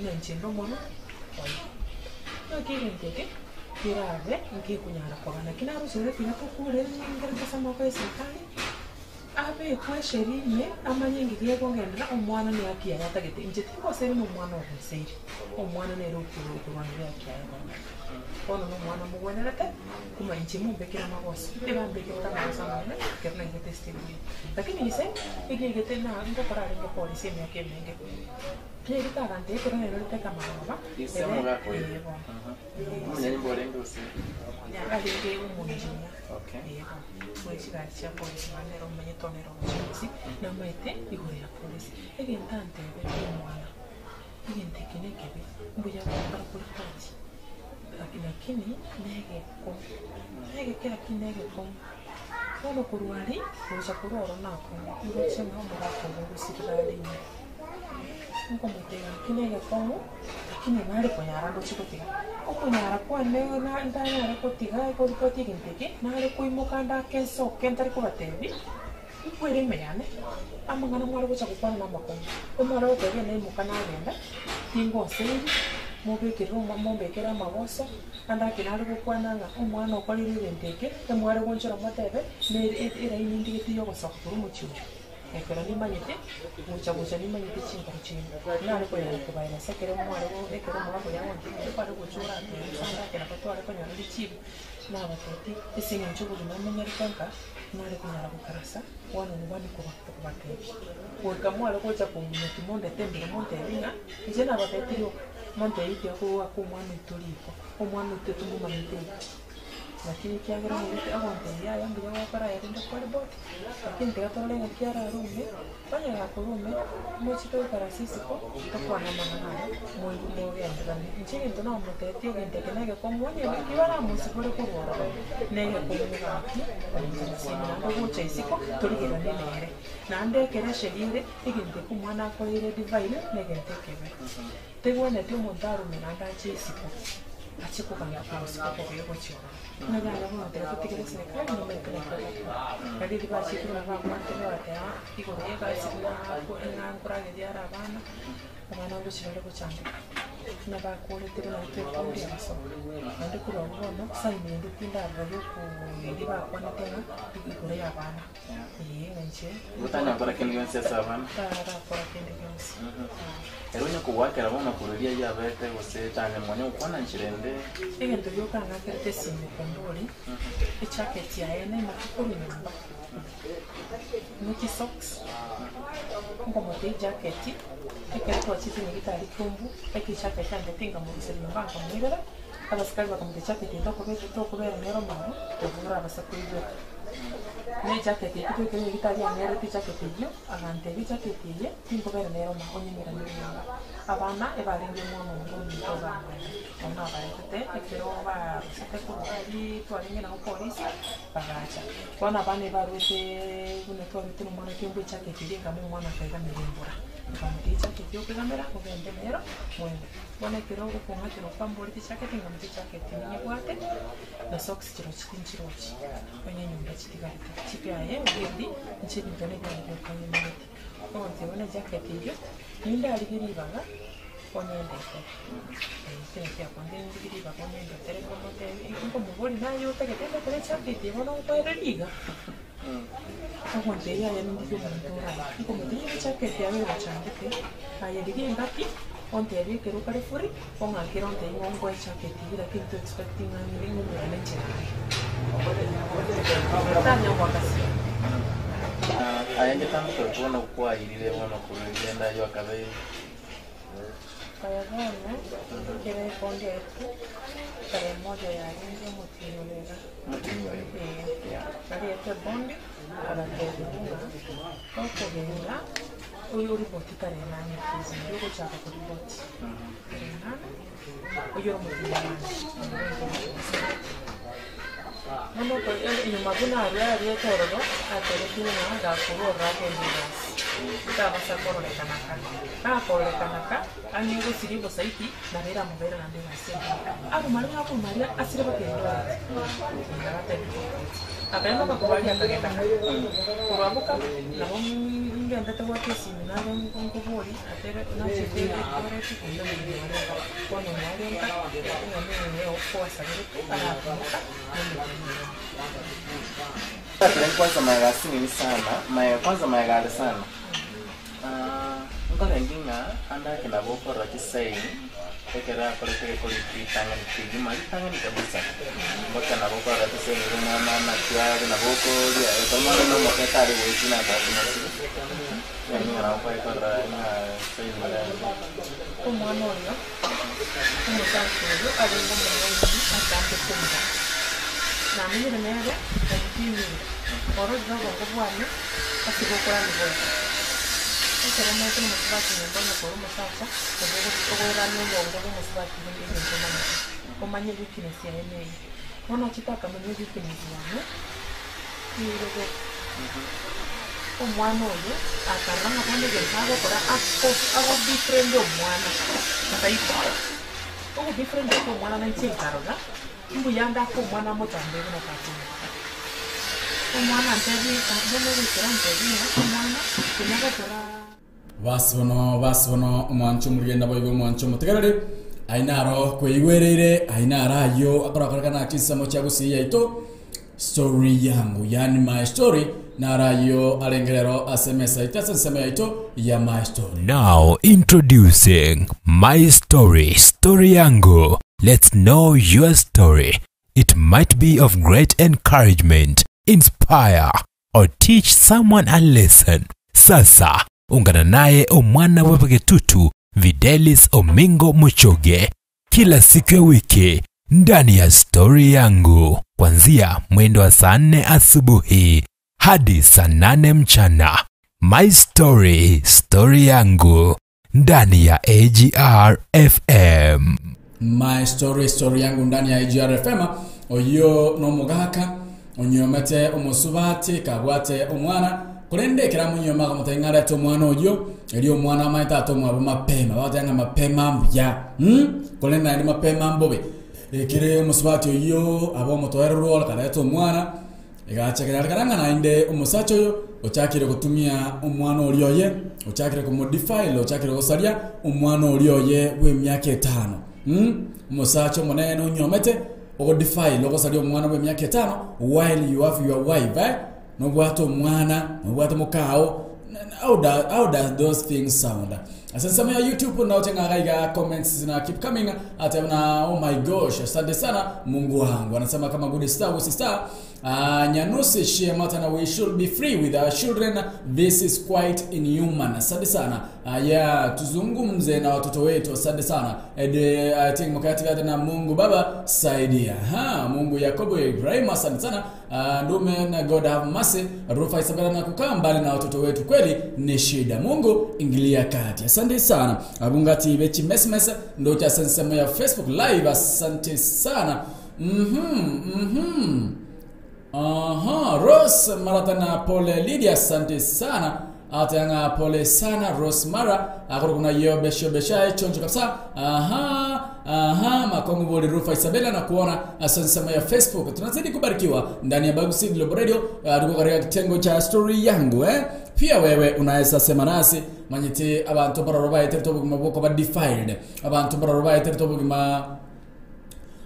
ng'a inche inde omwana oye. Naki egento eke kerabe nkekonyara koba naki naroche tiga tokure ngerete ase amaboko ya eserikari. Abekwe esheria ime, amanye engaki ekogenderera, omwana nehaki yaye atagete. Inche tingoseria nomwana ogoseire, omwana nere okorwanerera ehaki yaye bono. Bono nomwana mogwenerete, kuma inche mombekere amagoso, ebambekerete amagoso amanene ekero naigete esiteni eye. Lakini ise, egiaigete na ngokora arenge polisi emiaka emenge, naigete agantebia ekero nairorete ekamagoroba, Ise ere omogaka oyo? ee bono. Omonyanyimbo orenge gose? Arenge omoengineer. Okay. Ee bono. Bwe chigari chia polisi mani nere omanyete one ere omochie namaete igoro ya polisi. Egento antebetie omwana, egento eke nekebe, mbuya gokora koripoti, lakini negekong'u, negeke lakini negekong'u. Bono korwa aria, gocha korwa oro nakong'u, ndoche ng'a omogaka obo ogosirera are ime. Nkomotebia gaki negekong'u, lakini nare konyara ndoche gotiga. Okonyara kwane na ntanyare gotiga koripoti egento eke, nare koimoka ndake nsoke ntari kobatebia, nkwere ime yane, amang'ana mware gocha gokwana na amakong'u. Omware gotebia naimoka nagenda, tingoseiri, mobekerere omo mombekere amagoso, ande ake nare gokwana ng'a omwana okorire egento eke, emware gonchora motebe, nere eraini ndigete ya ogosoka korwa omochie oyo. Ekero nimanyete, gocha gocha nimanyete chinkoro chiaino, nare konyara kobaeresa ekero mware go ekero omogaka oria agontebia kware gocha oratebe gose ande nabo tware konyora richibu, nabatebetie, ase eng'encho obogima momenyerete nka, nare konyara gokarasa one on one koba kobatebia. Goika mware gocha kong'ina timondete mbere montebie ng'a inche nabatebirie rioka, montebie tiga kogoaka omwana oito riko, omwana oito timomanyete iga. Lakini ekiagera omorwoti agontebia, Yaya, mbuya gwakora aya rende kwariboti, lakini tiga torore ng'aki ararume, onye gakorume, mochie toikare ase isiko, tokwane amang'ana aya, moigwe mogendereranie. Inche egento namotebetie egento eke negekong'u, onye ki baramosibore korwa ororo, negekong'u gaki omosamusini, naende ogocha isiko, torigereranie nere. Naende ekero esheria ere, egento eke omwana akoreire edivai negento ekebe. Tegwenereti omonto arume naende ache isiko, ache kogania korwa isiko kobe gochia ororo. Buna yaya bono tiga totigere eserekari nimaete naki bagokora. Nari riria bachete buna bakwanete bagateba igoro ya egasi buna ng'a nkorageria are abana, abana ngochia bare gochandeka. Buna bakorete buna twekunde abasoka. Naende korwa abwo bono, sign ende tindarora ya okoeria bakwanete ng'a igoro ya abana, ee ng'a inche. Gotanyakora kende gionsi ase abana. Tarakora kende gionsi. Ere onye kogoakera bono korwa eria ayio abete gose tanya mwane gokwana nchera ende. Egento gioka ng'akerete esimi kombori, ejacket yaye naimokia korwa nyomba, ne chisocks, nkomotia ejacket, ekero twachete nyagitari Kiumbu, ekijacket andete nkamoruseria nyomba nkamoirera, abasikari bakamotia ejacket eye tokobeka tokobera nero maru, tobora abase koigwera. Ne ejacket eyio twaikire nyagitari ang'erete ejacket eyio, agantebia ejacket eye, tinkobera nero ma onyeng'eranie nyomba. Abana ebarenge omwana omonge ominto bamwene, bono nabaretete ekero barusete korwa aria twarenge nabo polisi, bagacha. Bono abana ebarueteeee buna twaruete na omwana kembu ejacket eria ekaba omwana akaigamera embura. Nkamotiga ejacket okoigamera ogende nero moende. Bono ekero okong'akera okwamborete ejacket nkamotiga ejacket ninyebwate, na socks chirochio tinchirochi, onye nyomba chitigarete. Chiaye already inche ebinto nebiane bioka ng'imaete. Ogontebia buna ejacket eyio, nindarigie ribaga onyendetere. Ekio nakio akonde ndigie ribaga onyendetere nkomotebia nkomoboria naye otagete ndetere ejacket eye bono nkoereria iga? Ogontebia yaya nindigie omonto oraye. Nkomotebia nigo ejacket yago egochandete, aye rigia engaki ontebie ekero okare free, ong'akere ontebie ng'a onkoe ejacket eyio lakini to expect ng'a ng'umerane enchera eye. Tanya goaka simu. Aye ngetambe bono kwairire bono korwa erienda ayio akabeire. Aya bono, ekero ebondi yaetwe, tarehe moja yarenge omotienyi oyo iga. Omotienyi oyo? Ee. Yeah. Nariete ebondi, agatebigwa ng'a tokogenda oyo oriboti tarehe nane prison, oyo ogochaka koriboti tarehe nane, oyio ore omotienyi o nane. Bono oko enyuma buna aria ariete ororo, atebetigwe ng'a gakorwa ororo agende egasi, tabasa kororekana ka. Gakororekana ka, ang'e gosiria obosaiti, nabo eramobere naende egasi engiya. Akomaria ng'a akomaria asire baka Eldoret, agatebiwa akaimoka korwa aria akagenda ka. Korwa abwo ka, nabo ngendete goaka esimi nabo nkoboria atebe nachete Eldoret onde omonto oria nka, bono oria nka, ng'a nere okoasaberete arakomoka. Kwanza mayega asinini sana, mayega kwanza mayega are sana. Ah, nkorenge ng'a ande ake nabo okorora chisaini ekero akorete egekori ritang'ani kegima ritang'ani kabisa mpaka nabo okorora chisaini ere omwana naki are nabo okoria ekero omwana na omoke tari goitina atakumosire yaani ng'a nabo kwaye korora ng'a saini ere Omwana oyo, omosacha oyo arenge omong'aini atambe koira. Namenyire nere, omopimire, ororire obongo bwane ase gokorania goika. Ekero omaete nomosubati nyomba onye kore omosacha, nabo ogoerania obongo bwa omosubati buna egento omanyete, omanye weakness yaye neye. Bono achete akamanya eweakness yane, nigo. Omwana oyo akarora ng'a bono egento agokora ako ago befriend omwana akaigwa. Ogo befriend ase omwana nainche nkarora, mbuya ande ake omwana amotambe buna tata omwabo. Omwana antebi bono goikera antebi ng'a omwana konya gokora. Basi bono, basi bono, omwancho omorigenda boigo omwancho omotegereri, aye naro kweigwereire, aye naro ayio akorakorekana chinsemo chia gusii yaito, story yangu, yaani my story, naro ayio arenge rero ase emesa yaito ase ensemo yaito ya my story. Now introducing My Story, Story Yangu. Let's know your story. It might be of great encouragement, inspire, or teach someone a lesson. Sasa ungana naye omwana wa Bagetutu Videlis Omingo Muchoge kila siku ya wiki ndani ya Stori Yangu kuanzia mwendo wa saa nne asubuhi hadi saa nane mchana. My Story, Story Yangu ndani ya AGR FM. My story story yangu ndani ya AGR FM oyio nomogaka onyiomete omosubati kabwate omwana korende ekero amonyioma akamotebia ng'a arete omwana oyio erio omwana amanye tata omwabo mapema bagoteba ng'a mapema mbuya mm korende naende mapema mbobe ekere omosubati oyio abe omotoereru ore karete omwana Egacha kenyarekana ng'a naende omosacha oyo ochakire gotumia omwana oria oye, ochakire komodefile, ochakire gosaria omwana oria oye bw'emiaka etano. Mm? Omosacha omonene onyomete ogodefile, ogosaria omwana bw'emiaka etano while you have your wife, eh? Nobwate omwana, nobwate mokao, how, do, how does those things sound? Ase ensemo ya YouTube naoche ng'a iga comments zina keep coming ate na oh my gosh asante sana Mungu wangu anasema kama good star with star uh, Nyanusi Shemata we should be free with our children this is quite inhuman asante sana uh, yeah tuzungumze na watoto wetu asante sana and uh, I think mkati na Mungu Baba saidia ha Mungu Yakobo Ibrahim asante sana uh, ndume na God have mercy Rufa Isabella na kukaa mbali na watoto wetu kweli ni shida. Mungu ingilia kati. Asante sana abungati bechi mesmes ndo cha sensemo ya Facebook live. Asante sana. Mhm mhm. Aha, Rose Maratana pole Lydia, asante sana. Atanga pole sana Rose Mara akoro kuna yobe shobe shai chonjo kabisa. Aha, aha, makongo boli Rufa Isabella na kuona asante sana ya Facebook. Tunazidi kubarikiwa ndani ya Bagusi Global Radio. Uh, tuko katika kitengo cha story yangu eh. Pia wewe unaweza sema nasi manyiti abantu baroro baetere tobugima bwoko ba defiled. Abantu baroro baetere tobugima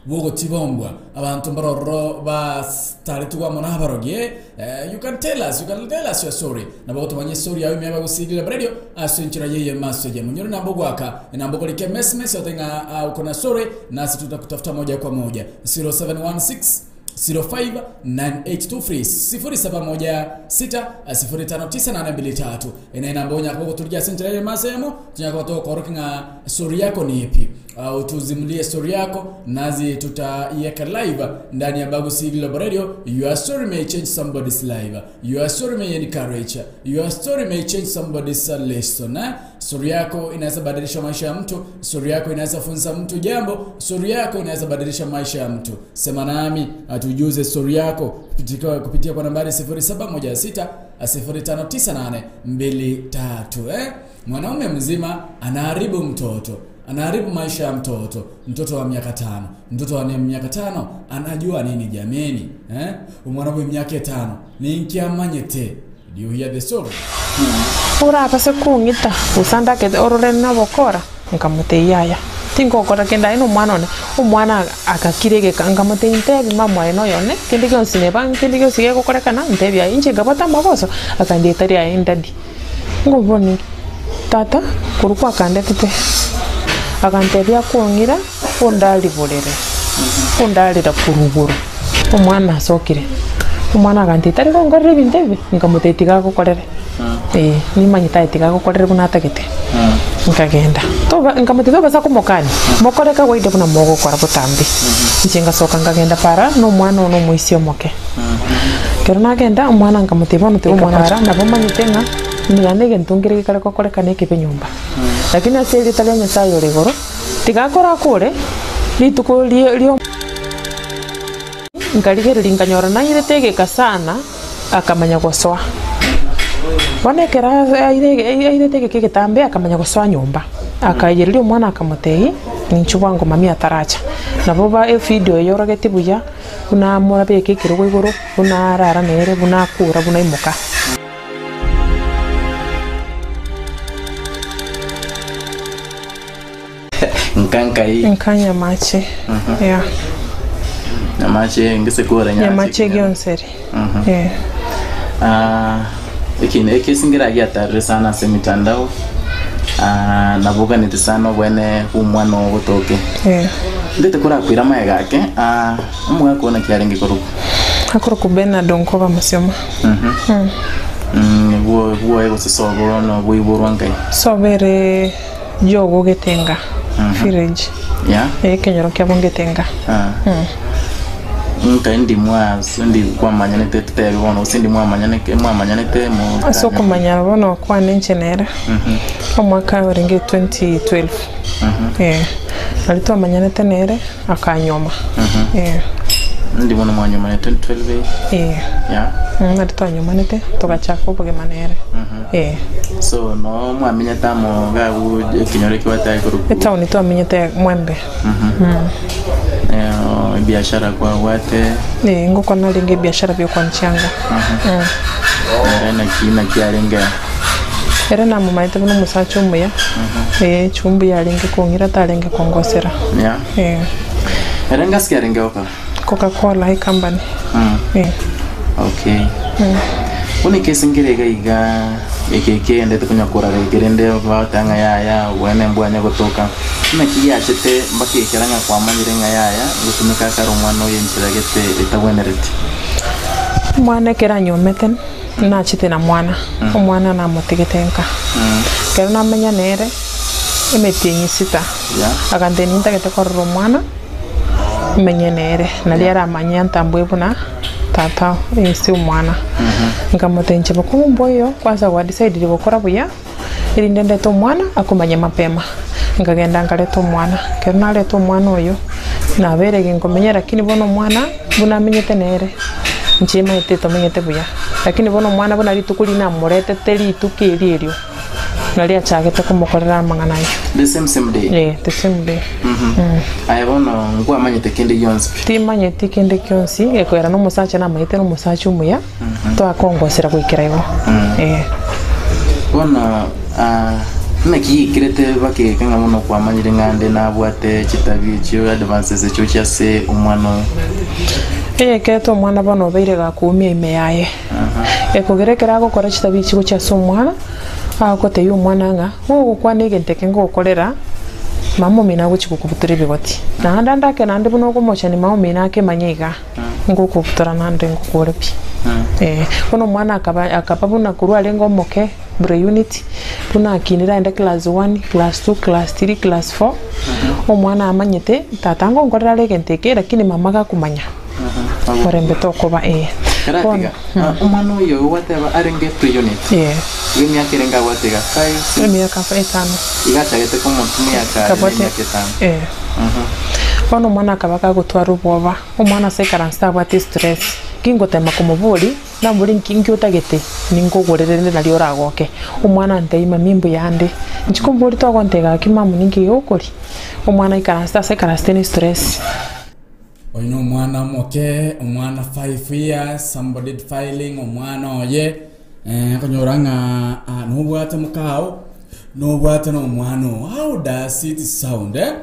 bogotibombwa abantu mbaroro basitaretigwa mono abarogie eh, you can tell us you can tell us your story nabo gotumanya story yawe miaba gusigire radio ase enchera yeye maso ya munyoro nambo gwaka nambo kolike message yote nga uh, uko na story nasi tutakutafuta moja kwa moja 0716 059823 0716 059823 ene namba onyaka goturya senchera ye masemo tunyaka tokoroki ng'a story yako ni ipi uh, utuzimulie story yako nazi tutaiweka live ndani ya Bagusi Global Radio. Your story may change somebody's life. Your story may encourage. Your story may change somebody's lesson. Eh? Story yako inaweza badilisha maisha ya mtu. Story yako inaweza funza mtu jambo. Story yako inaweza badilisha maisha ya mtu. Sema nami atujuze story yako kupitia, kupitia kwa nambari 0716 059823 eh? Mwanaume mzima anaharibu mtoto anaharibu maisha ya mtoto mtoto wa miaka tano mtoto wa miaka tano anajua nini jameni eh? umwana wa miaka etano ninkiamanyete Do you hear the story Orabase kung'ita gose ndakete orore nabokora nkamotebia yaya tingokora kende aye na omwana one omwana agakira egeka nkamotebia ntebi mama oye noyone kende gionsi neba kende gionsi gegokorekana ntebi aye inche nkabwata amagoso akandia etari aye ndadi ngoboni tata korwa kwakandetete akantebia akong'ira ondariborere ondarera korwa igoro omwana asokire omwana agantebia tari gonkorera ebinto ebi nkamotebia tiga agokorere eh nimanyete aye tiga agokorere buna atagete nkagenda toba nkamotebia tobasa komokani mokore kawaida buna mogokora botambe inche ngasoka nkagenda para na omwana one omoisia omoke ekero nagenda omwana nkamotebia bono tiga omwana para nabo omanyete ng'a niga egento nkere gekare gokorekana ekebe nyomba lakini ase erieta ria Nyasaye ore igoro tiga akore akore rituko rie rio nkarigereria nkanyora nairete egeka sana akamanya gosoa. Bono ekero airete egeka egetambe akamanya gosoa nyomba, akaiyereria omwana akamotebia, ninchu bwango mami ataracha. Nabo ba evideo eye orogetie buya, buna amorabeke ekerogo igoro, buna arara nere, buna akura, buna aimoka. Nka nkai. Nka Nyamache, yeah. Nyamache ngese kora nyache. Nyamache gionseri. Yeah. Ah, ekine ekesingera giatarire sana ase emitandao ah, naboganete sana obwene bw'omwana ogotoke Yeah. ndete korakwira amaega ake ah, omogaka one naki arenge korokwa Akorokwa Bernard Onkoba Musioma. Mm, bwo bwoye gose sobo no bwoiborwa nkai Sobere Jogo Getenga village. Yeah. Ekenyoro kiabo Ngetenga. Ah. Nkai ndi mwa ndi kwamanyanete tutebe bono gose ndi mwamanyaneke mwamanyanete mo Ase okomanya bono kwane inche nere omwaka orenge 2012 eh, nari twamanyanete nere akanyoma eh, Ndi bono mwanyomane 2012 eh, yeah. nari twanyomanete togachaka obogima nere eh. So no mwamenyete amo iga abwo ekenyoro ekio batari korokwa Etown twamenyete Mwembe. Eh, ebiashara kwabwate Eh, ngokora narenge ebiashara biokoanchianga. Ere naki naki arenge Ere namomaete buna omosacha omuya, eh, chumbi yarenge kong'ira tarenge kongosera. Yeah. Eh. Ere ngasi ki arenge gokora? Coca Cola ecompany. Eh. Okay. Bono ekesi nkere iga iga eke ekeendete konya korara eke rende bagoteba ng'a yaya obweene mbwanya gotoka. Naki giachete mpaka ekera ng'a kwamanyire ng'a yaya ngotumeka akare omwana oyo enchera gete etabwenereti. Omwana ekero anyomete nachete na mwana, omwana namotigete nka. Ekero namenya nere emetienyi sita, agantebia nintagete korora omwana menye nere, nario aramanye antambue buna tata ase omwana. Nkamotebia inche bokongu mboiyo, kwanza gwadecidire gokora buya, erinde ndete omwana akomanye mapema. Nkagenda nkareta omwana, ekero nareta omwana oyo, nabeire ginkomenya lakini bono omwana buna amenyete nere, inche maete tomenyete buya. Lakini bono omwana buna rituko riria namoretete rituko erio erio, nario achagete komokorera amang'ana ayio. The same same day? Eh, the same day. Aye bono nkwamanyete kende gionsi pi? Timanyeti kende gionsi, gekoera na omosacha namanyete na omosacha omuya, twakongosera goikera igo. Eh. Bono ah, naki giikerete bakegeka ng'a bono kwamanyire ng'a nde nabwate chitabia echio advances echio chia ase omwana oyo? Eyekerete omwana bono obeire gakoumia ime yaye. Ekogera ekero agokora chitabia echi gochia ase omwana, agotebia omwana ng'a gogokwana egento eke ngogokorera, mama omino agochia gokobutora ebigoti. Naende ande ake naende buna okomochani mama omino akemanye iga, ngokobutora naende ngokore pi. Eh, bono omwana akaba akaba buna korwa arenge omoke pre unit, buna akinire aende class one, class two, class three, class four, omwana amanyete tata ngonkorera are egento eke lakini mama gakomanya. Orembe tokoba ee. Karatiga, Bono, ah, omwana oyo gwateba arenge pre-unit ee. iga emiaka erenge abwate iga 5, 6, Emiaka etano. iga achagete komotumia kare Kabwate emiaka etano. ee. Bono omwana akaba gagotwara obwoba, omwana ase ekaransi tabwate stress, gingotema komoboria, namoboria nki nki otagete ninkogorere rende nario oragoke. Omwana antebia mami mbuya ande, inche komoboria togontebia gaki mamu ninki gegokoria? Omwana aikaransete ase ekaransete ne stress. Oyo nomwana omoke, omwana 5 years, somebody defiling omwana oye, eh, okonyora ng'a ah, nobwate mokao, nobwate na omwana oo. How does it sound eh?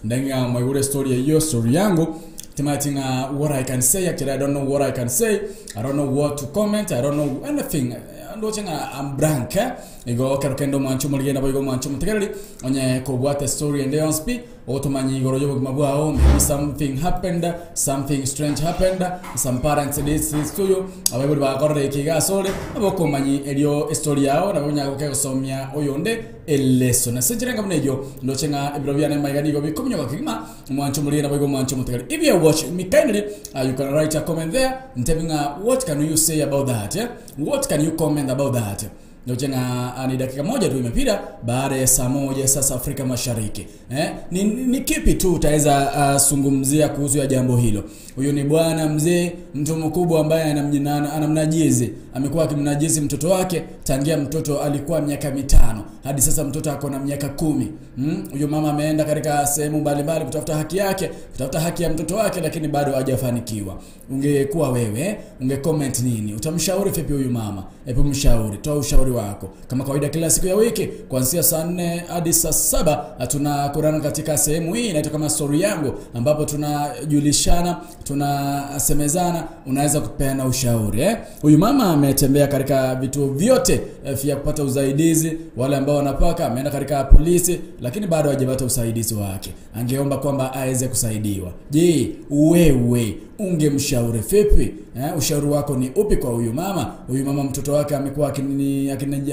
Ndenge ng'a mwaigure story eyio, story yangu, timanyeti ng'a what I can say, actually I don't know what I can say, I don't know what to comment, I don't know anything, ndoche ng'a I'm blank eh? Igo ekero kende omwanche omorigeni naboigo omwanche omotegereri, onye kobwate story ende yonsi pi, Ogotomanya igoro y'obogima bwao, maybe something happened, something strange happened, some parents did this to you, abaibori bagakorera eke iga asore, nabo okomanyi erio estory yao nabo onyare gokegosomia oyonde elesson. Ase enchera enga buna eyio, ndoche ng'a ebiro biane maiga nigo bikominyoka kegima, omwancho omoriri naboigo omwancho omotegari. If you watch me kindly, you can write a comment there, ntebi ng'a what can you say about that, eh? What can you comment about that? Ndoche ng'a ni dakika moja tu imepita baada ya saa moja sasa Afrika Mashariki. Eh, ni kipi tu utaweza zungumzia kuhusu ya jambo hilo? Huyu ni bwana mzee, mtu mkubwa ambaye anamnajizi, amekuwa akimnajizi mtoto wake tangia mtoto alikuwa miaka 5 hadi sasa mtoto ako na miaka 10. Huyu mama ameenda katika sehemu mbalimbali kutafuta haki yake, kutafuta haki ya mtoto wake, lakini bado hajafanikiwa. Ungekuwa wewe, ungecomment nini? Utamshauri vipi huyu mama? Hebu mshauri, toa ushauri wako. Kama kawaida kila siku ya wiki kuanzia saa 4 hadi saa 7 tunakurana katika sehemu hii inaitwa kama story yangu, ambapo tunajulishana, tunasemezana, unaweza kupeana ushauri. Huyu mama ametembea katika vituo vyote vya kupata usaidizi, wale ambao wanapaka, ameenda katika polisi, lakini bado hajapata usaidizi wake. Angeomba kwamba aweze kusaidiwa. Je, wewe ungemshauri vipi? Ushauri wako ni upi kwa huyu mama? Huyu mama mtoto wake amekuwa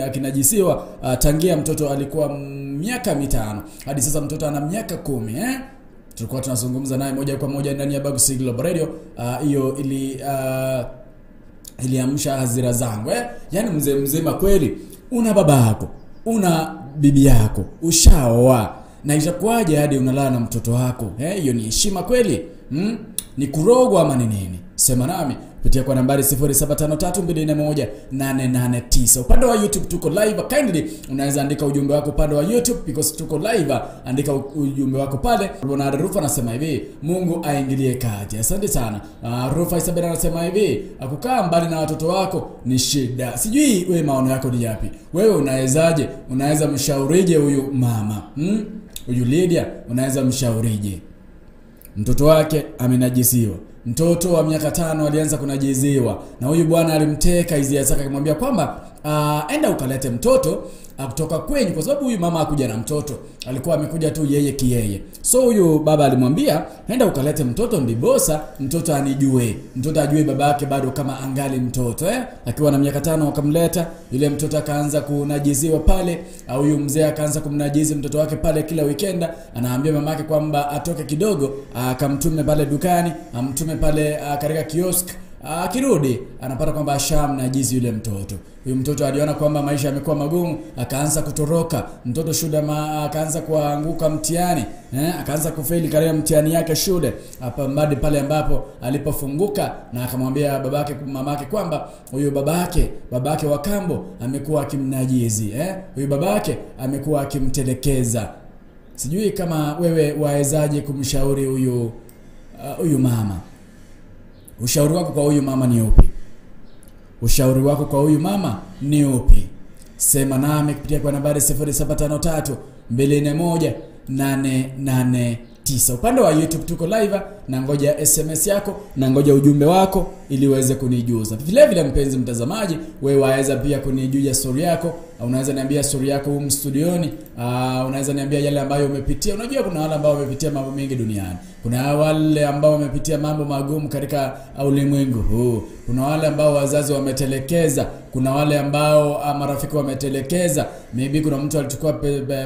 akinajisiwa tangia mtoto alikuwa miaka 5 hadi sasa mtoto ana miaka 10. Tulikuwa tunazungumza naye moja kwa moja ndani ya Bagusi Global Radio. Hiyo iliamsha hasira zangu. Yaani mzee mzima kweli, una baba yako, una bibi yako, ushaoa, na itakuwaje hadi unalala na mtoto wako? Hiyo ni heshima kweli? Ni kurogwa ama ni nini? Sema nami kupitia kwa nambari 0753241889. Upande wa YouTube tuko live. Kindly unaweza andika ujumbe wako upande wa YouTube because tuko live. Andika ujumbe wako pale. Bwana Rufa anasema hivi, Mungu aingilie kati. Asante sana. Rufa Isabella anasema hivi, kukaa mbali na watoto wako ni shida. Sijui wewe maono yako ni yapi? Wewe unawezaje? Unaweza mshaurije huyu mama? Huyu Lydia unaweza mshaurije? Mtoto wake amenajisiwa. Mtoto wa miaka 5 alianza kunajiziwa, na huyu bwana alimteka hisia zake akamwambia kwamba enda ukalete mtoto kutoka kwenyu, kwa sababu huyu mama hakuja na mtoto, alikuwa amekuja tu yeye kiyeye. So huyu baba alimwambia enda ukalete mtoto ndibosa mtoto anijue, mtoto ajue babake bado kama angali mtoto. Akiwa na miaka 5 akamleta yule mtoto, akaanza kunajiziwa pale. Huyu mzee akaanza kumnajizi mtoto wake pale kila weekend, anaambia mamake kwamba atoke kidogo, akamtume pale dukani, amtume pale katika kiosk. Akirudi anapata kwamba ashamnajizi yule mtoto. Huyu mtoto aliona kwamba maisha yamekuwa magumu, akaanza kutoroka. Mtoto shule akaanza kuanguka mtihani, akaanza kufeli katika mtihani yake shule. Hapa mbadi pale ambapo alipofunguka na akamwambia babake, mamake kwamba huyu babake wa kambo amekuwa akimnajizi, huyu babake amekuwa akimtelekeza. Sijui kama wewe wawezaje kumshauri huyu huyu mama. Ushauri wako kwa huyu mama ni upi? Ushauri wako kwa huyu mama ni upi? Sema nami kupitia kwa nambari 0753 241 889. Upande wa YouTube tuko live, na ngoja SMS yako na ngoja ujumbe wako ili uweze kunijuza. Vile vile mpenzi mtazamaji, wewe waweza pia kunijuza story yako. Unaweza niambia story yako humu studioni. Unaweza niambia yale ambayo umepitia. Unajua kuna wale ambao wamepitia mambo mengi duniani. Kuna wale ambao wamepitia mambo magumu katika ulimwengu huu. Kuna wale ambao wazazi wametelekeza. Kuna wale ambao marafiki wametelekeza. Maybe kuna mtu alichukua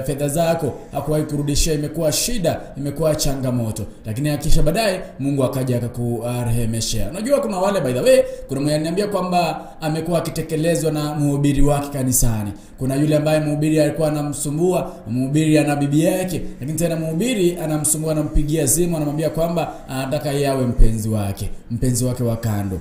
fedha zako, hakuwahi kurudishia, imekuwa shida, imekuwa changamoto. Lakini hakisha baadaye Mungu akaja akakurehemeshea. Unajua kuna wale, by the way, kuna mwenye aliniambia kwamba amekuwa akitekelezwa na mhubiri wake kanisani. Kuna yule ambaye mhubiri alikuwa anamsumbua, mhubiri ana bibi yake, lakini tena mhubiri anamsumbua, anampigia simu, anamwambia kwamba anataka yeye awe mpenzi wake, mpenzi wake wa kando.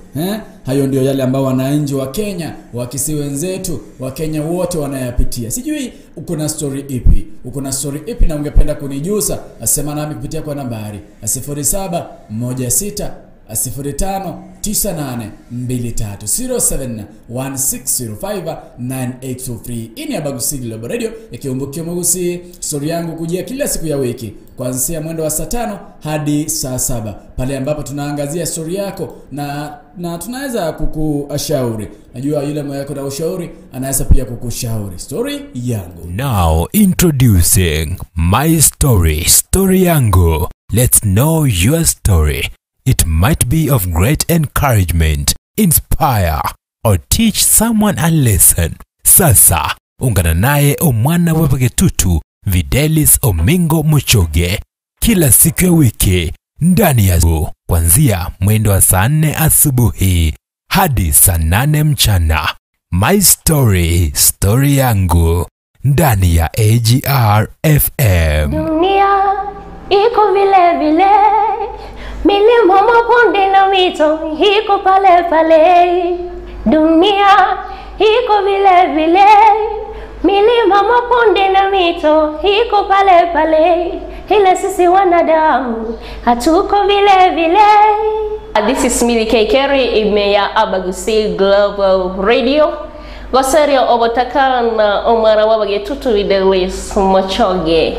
Hayo ndio yale ambao wananchi wa Kenya, wakisi wenzetu wa Kenya wote wanayapitia. Sijui uko na story ipi? Uko na story ipi na ungependa kunijuza? Asema nami kupitia kwa nambari 0716 05 9823 0716059823. Hii ni Abagusi Global Radio ikiumbukia Mugusi, story yangu kujia kila siku ya wiki kuanzia mwendo wa saa 5 hadi saa 7, pale ambapo tunaangazia story yako na tunaweza kukushauri. Najua yule mwenye na ushauri anaweza pia kukushauri. Story yangu. Now introducing my story, story yangu. Let's know your story. It might be of great encouragement, inspire, or teach someone a lesson. Sasa, ungana naye omwana wa Paketutu, Videlis Omingo Muchoge, kila siku ya wiki ndani ya kuanzia mwendo wa saa 4 asubuhi hadi saa 8 mchana. My Story, Story Yangu ndani ya AGR FM. Dunia iko vile vile, milima, mabonde na mito iko pale pale. Dunia iko vile vile, milima, mabonde na mito iko pale pale, ila sisi wanadamu hatuko vile vile. This is Millie K. Kerry, ime ya Abagusi Global Radio. Goserio obotakana omwana w'abagetutu Widelis Mochoge.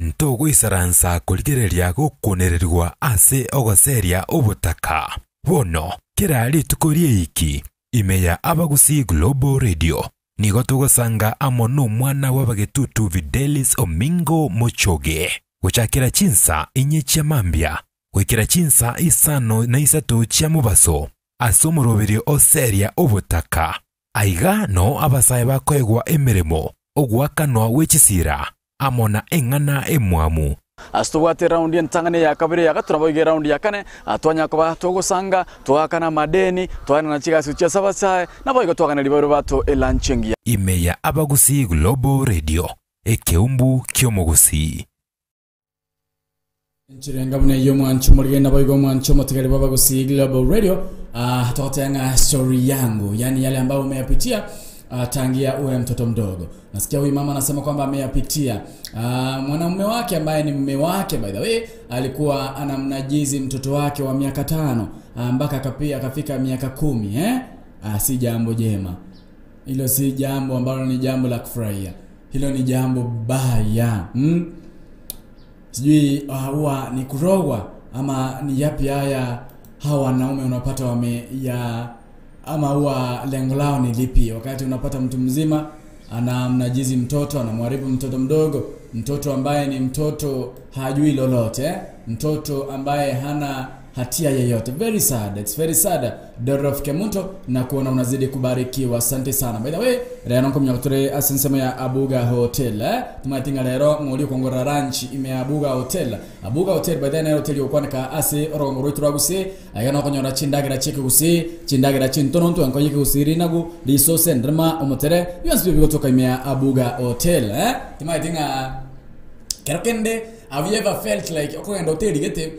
Ntogoisaransa korigereria gokonererwa ase ogoseria obotaka. Bono, kera rituko rieiki, ime ya Abagusi Global Radio. Nigo togosanga amo n'omwana w'abagetutu Videlis Omingo Mochoge. Gochakera chinsa inye chia mambia, goikera chinsa isano na isato chia mobaso, ase omoroberi oseria obotaka. Aiga no abasae bakoegwa emeremo, ogwakanwa gw'echisira, amo na eng'ana emwamu. Ase tobwate raundi entang'ani ya kabere ya gato nabo iga eraundi ya kane, twanya koba togosanga, twakana madeni, twana na chigasi chia sabasae, nabo igo twakana ribairo bato elanchi engiya. Ime ya Abagusi Global Radio, ekeumbu kiomogusi. Nchirenga buna iyo mwancho murigenda boigo mwancho motigari baba Gusii Global Radio. Tukatenga story yangu, yani yale ambayo umeyapitia tangia uwe mtoto mdogo. Nasikia huyu mama anasema kwamba ameyapitia. Mwanamume wake ambaye ni mume wake by the way alikuwa anamnajizi mtoto wake wa miaka 5 mpaka akafika miaka 10, eh? Si jambo jema. Hilo si jambo ambalo ni jambo la kufurahia. Hilo ni jambo baya. Sijui huwa ni kurogwa ama ni yapi haya hawa wanaume unapata wame ya ama huwa lengo lao ni lipi, wakati unapata mtu mzima anamnajizi mtoto, anamharibu mtoto mdogo, mtoto ambaye ni mtoto hajui lolote, mtoto ambaye hana hatia yeyote. Very sad, it's very sad. Dorof Kemunto, na kuona unazidi kubarikiwa, asante sana. By the way, rero nkomnya kuture asensema ya Abuga Hotel, eh? Tumatinga rero ngoli kongora ranch ime Abuga Hotel. Abuga Hotel by the way hotel yokwanaka ase orongo rwitu rwaguse, ayana konyora chindagira cheke guse, chindagira chintono nko yeke gusiri nagu lisose ndrema omotere, yonse bigotoka ime ya Abuga Hotel, eh? Tumatinga kerokende, have you ever felt like okogenda hoteli gete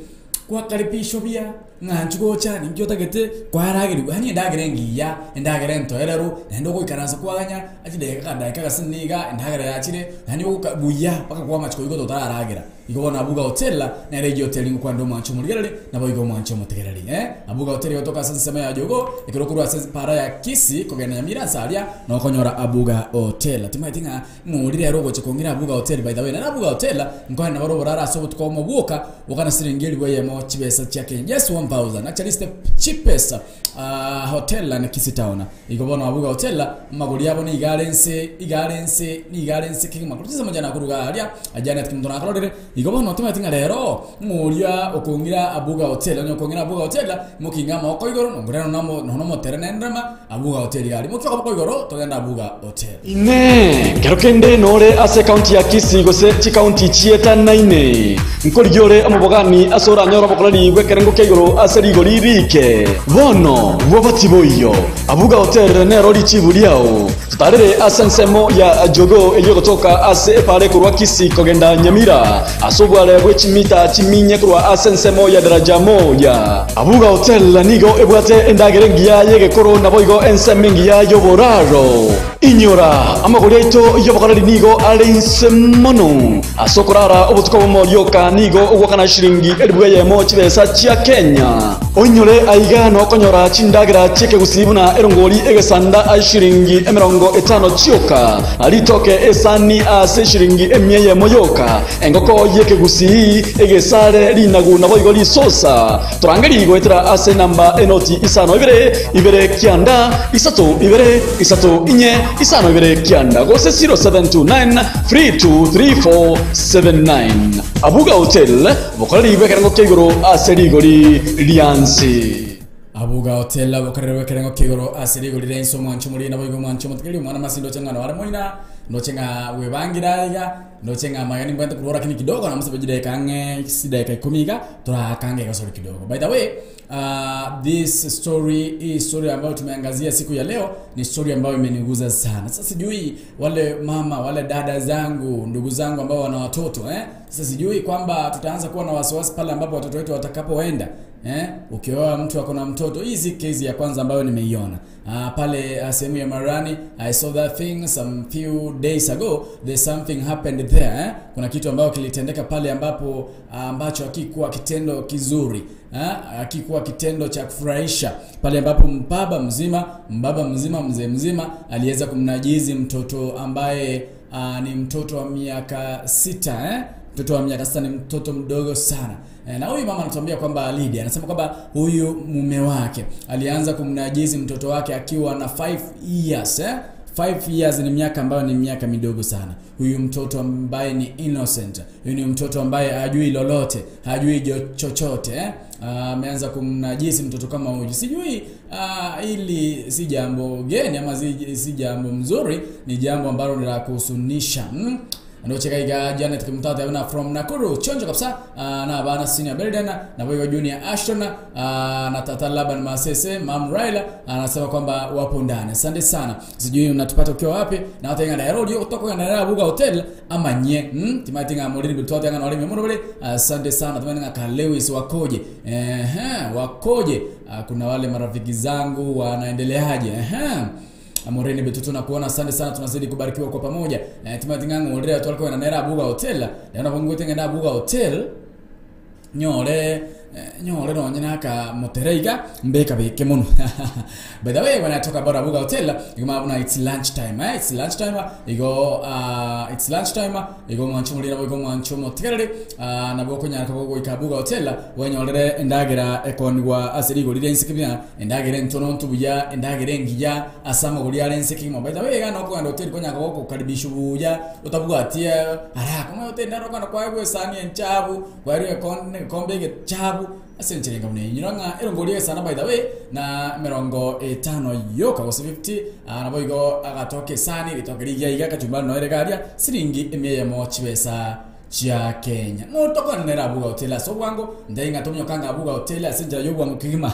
kwakaribisho bia ng'anchugocha ninkiotagete kwarageriwa hani endagera engiya endagera entoereru naende ogoikaransa kwaganya achideka kadaika gasiniga endagera yachire naende ogoka buya mpaka kwa machiko igo totararagera igo bona Abuga Hotel nere igi hotel ngokwanda omwancho omorigereri nabo igo omwancho omotegereri, eh? Abuga Hotel gotoka ase ensemo ya Jogo ekero korwa ase para ya Kisii kogenda Nyamira nsaria nokonyora Abuga Hotel. Timaeti ng'a ng'orire ero ogocha kong'ira Abuga Hotel by the way. Na Abuga Hotel nkoenda nabo oborara ase obotuko omobuoka okana siringi eribu eyemo chibesa chia Kenya just 1000. Actually it's the cheapest hotel na Kisii town. Igo bono Abuga Hotel magori yabo ni igarense igarense ni igarense kigima kurusiza majana kuruga aria ajana kimto nakororere. Igo bono timaeti ng'a rero ng'oria okong'ira Abuga Hotel onye okong'ira Abuga Hotel mokinga moko igoro nongorero namo nono motere nendrema Abuga Hotel gari mokiko moko igoro togenda Abuga Hotel. Ine kerokende nore ase county ya Kisii gose chi county chieta 9 nkorigiore omobogani ase oranyora obokoreri bw'ekerengo kia igoro ase rigori rike bono bw'abatiboiyo Abuga Hotel nero richibu riao tutarere ase ensemo ya Jogo eyogotoka ase epare korwa Kisii kogenda Nyamira ase obware bw'echimita chiminye korwa ase ensemo ya daraja moya. Abuga Hotel nigo ebwate endagera engiya y'egekoro nabo igo ensemo engiya y'oboraro. Inyora amagori aito y'obokoreri nigo are inse mono ase okorara obotuko bw'omorioka nigo ogwakana shiringi eribu eyemo chibesa chia Kenya. Onyore aiga nokonyora chindagera chiekegusii buna erongori egesanda ase shiringi emirongo etano chioka ritoke esani ase shiringi emia eyemo yoka engoko yekegusii egesare rinagu nabo igo risosa. Torangeri goetera ase namba enoti isano ibere ibere kianda isato ibere isato inye isano ibere kianda gose 0729 323479. Abuga Hotel bokoreri bw'ekerengo kia igoro ase rigori riansi. Abuga Hotel bokoreri bw'ekerengo kia igoro ase rigori riansi omwancho omori nabo igo omwancho omotigeri omwana masindo chang'ano are moina Ndoche ng'a bwebangire aiga, ndoche ng'a amageni mbwate korwa lakini kidogo namosabe chidakika ang'e chidakika ikomi iga, torakange egosori kidogo. By the way, this story, hii story ambayo tumeangazia siku ya leo ni story ambayo imeniguza sana. Sasa sijui wale mama, wale dada zangu, ndugu zangu ambao wana watoto eh? Sasa sijui kwamba tutaanza kuwa na wasiwasi pale ambapo watoto wetu watakapoenda eh? Ukioa mtu ako na mtoto, hii si kesi ya kwanza ambayo nimeiona pale sehemu ya Marani. I saw that thing some few days ago, there's something happened there eh? Kuna kitu ambayo kilitendeka pale ambapo ambacho hakikuwa kitendo kizuri eh? Hakikuwa kitendo cha kufurahisha pale ambapo mbaba mzima mbaba mzima mzee mzima aliweza kumnajizi mtoto ambaye ni mtoto wa miaka 6 eh? Mtoto wa miaka 6 ni mtoto mdogo sana. Na huyu mama anatuambia kwamba Lydia anasema kwamba huyu mume wake alianza kumnajizi mtoto wake akiwa na 5 years eh? 5 years ni miaka ambayo ni miaka midogo sana. Huyu mtoto ambaye ni innocent, huyu ni mtoto ambaye hajui lolote, hajui chochote eh? Ameanza kumnajisi mtoto kama huyu. Sijui hili si jambo geni ama si jambo mzuri, ni jambo ambalo ni la kuhusunisha. Ndocheka iga Janet Kimtata yabona from Nakuru chonjo kabisa na bana senior Belden na boyo junior Ashton na tata Laban Masese Mam Raila anasema kwamba wapo ndani. Asante sana. Sijui unatupata ukiwa wapi na hata inga Nairobi kutoka na Buga Hotel ama nye timati nga molini bitwate nga nolimi murubele. Asante sana tumani nga ka Lewis wakoje wakoje. Kuna wale marafiki zangu wanaendeleaje Amoreni betutu na kuona, asante sana, tunazidi kubarikiwa kwa pamoja. Timothy Ng'ang'o ulire twalikuwa na Naira Buga Hotel. Yana bongo tenga na Buga Hotel. Nyore nyore no nyina motereiga mbeka beke muno. By the way, when I talk about Abuga Hotel, igoma it's lunch time eh? It's lunch time. Igo it's lunch time. Igo mwancho mulira igo mwancho motigerere na boko nyaka bogo ikabuga Hotel wenyorere endagira ekonigwa asirigo rire nsikibya endagire ntono ntubuya endagire ngiya asama guri are nsikimo. By the way, gano ko hotel konyaka boko karibisha buya utabuga ati ara koma hotel ndaro kana kwa gwesani enchabu kwa konne kombe chabu asencherenga mune nyiranga erongori sana. By the way, na 50 yoka gose 50 nabo igo agatoke sani ritoke rigia iga kachumbari no eregaria siringi 100 chibesa chia Kenya motokonera Abuga Hotel so bwango ndainga tomyo kanga Abuga Hotel asenja yobwango kigima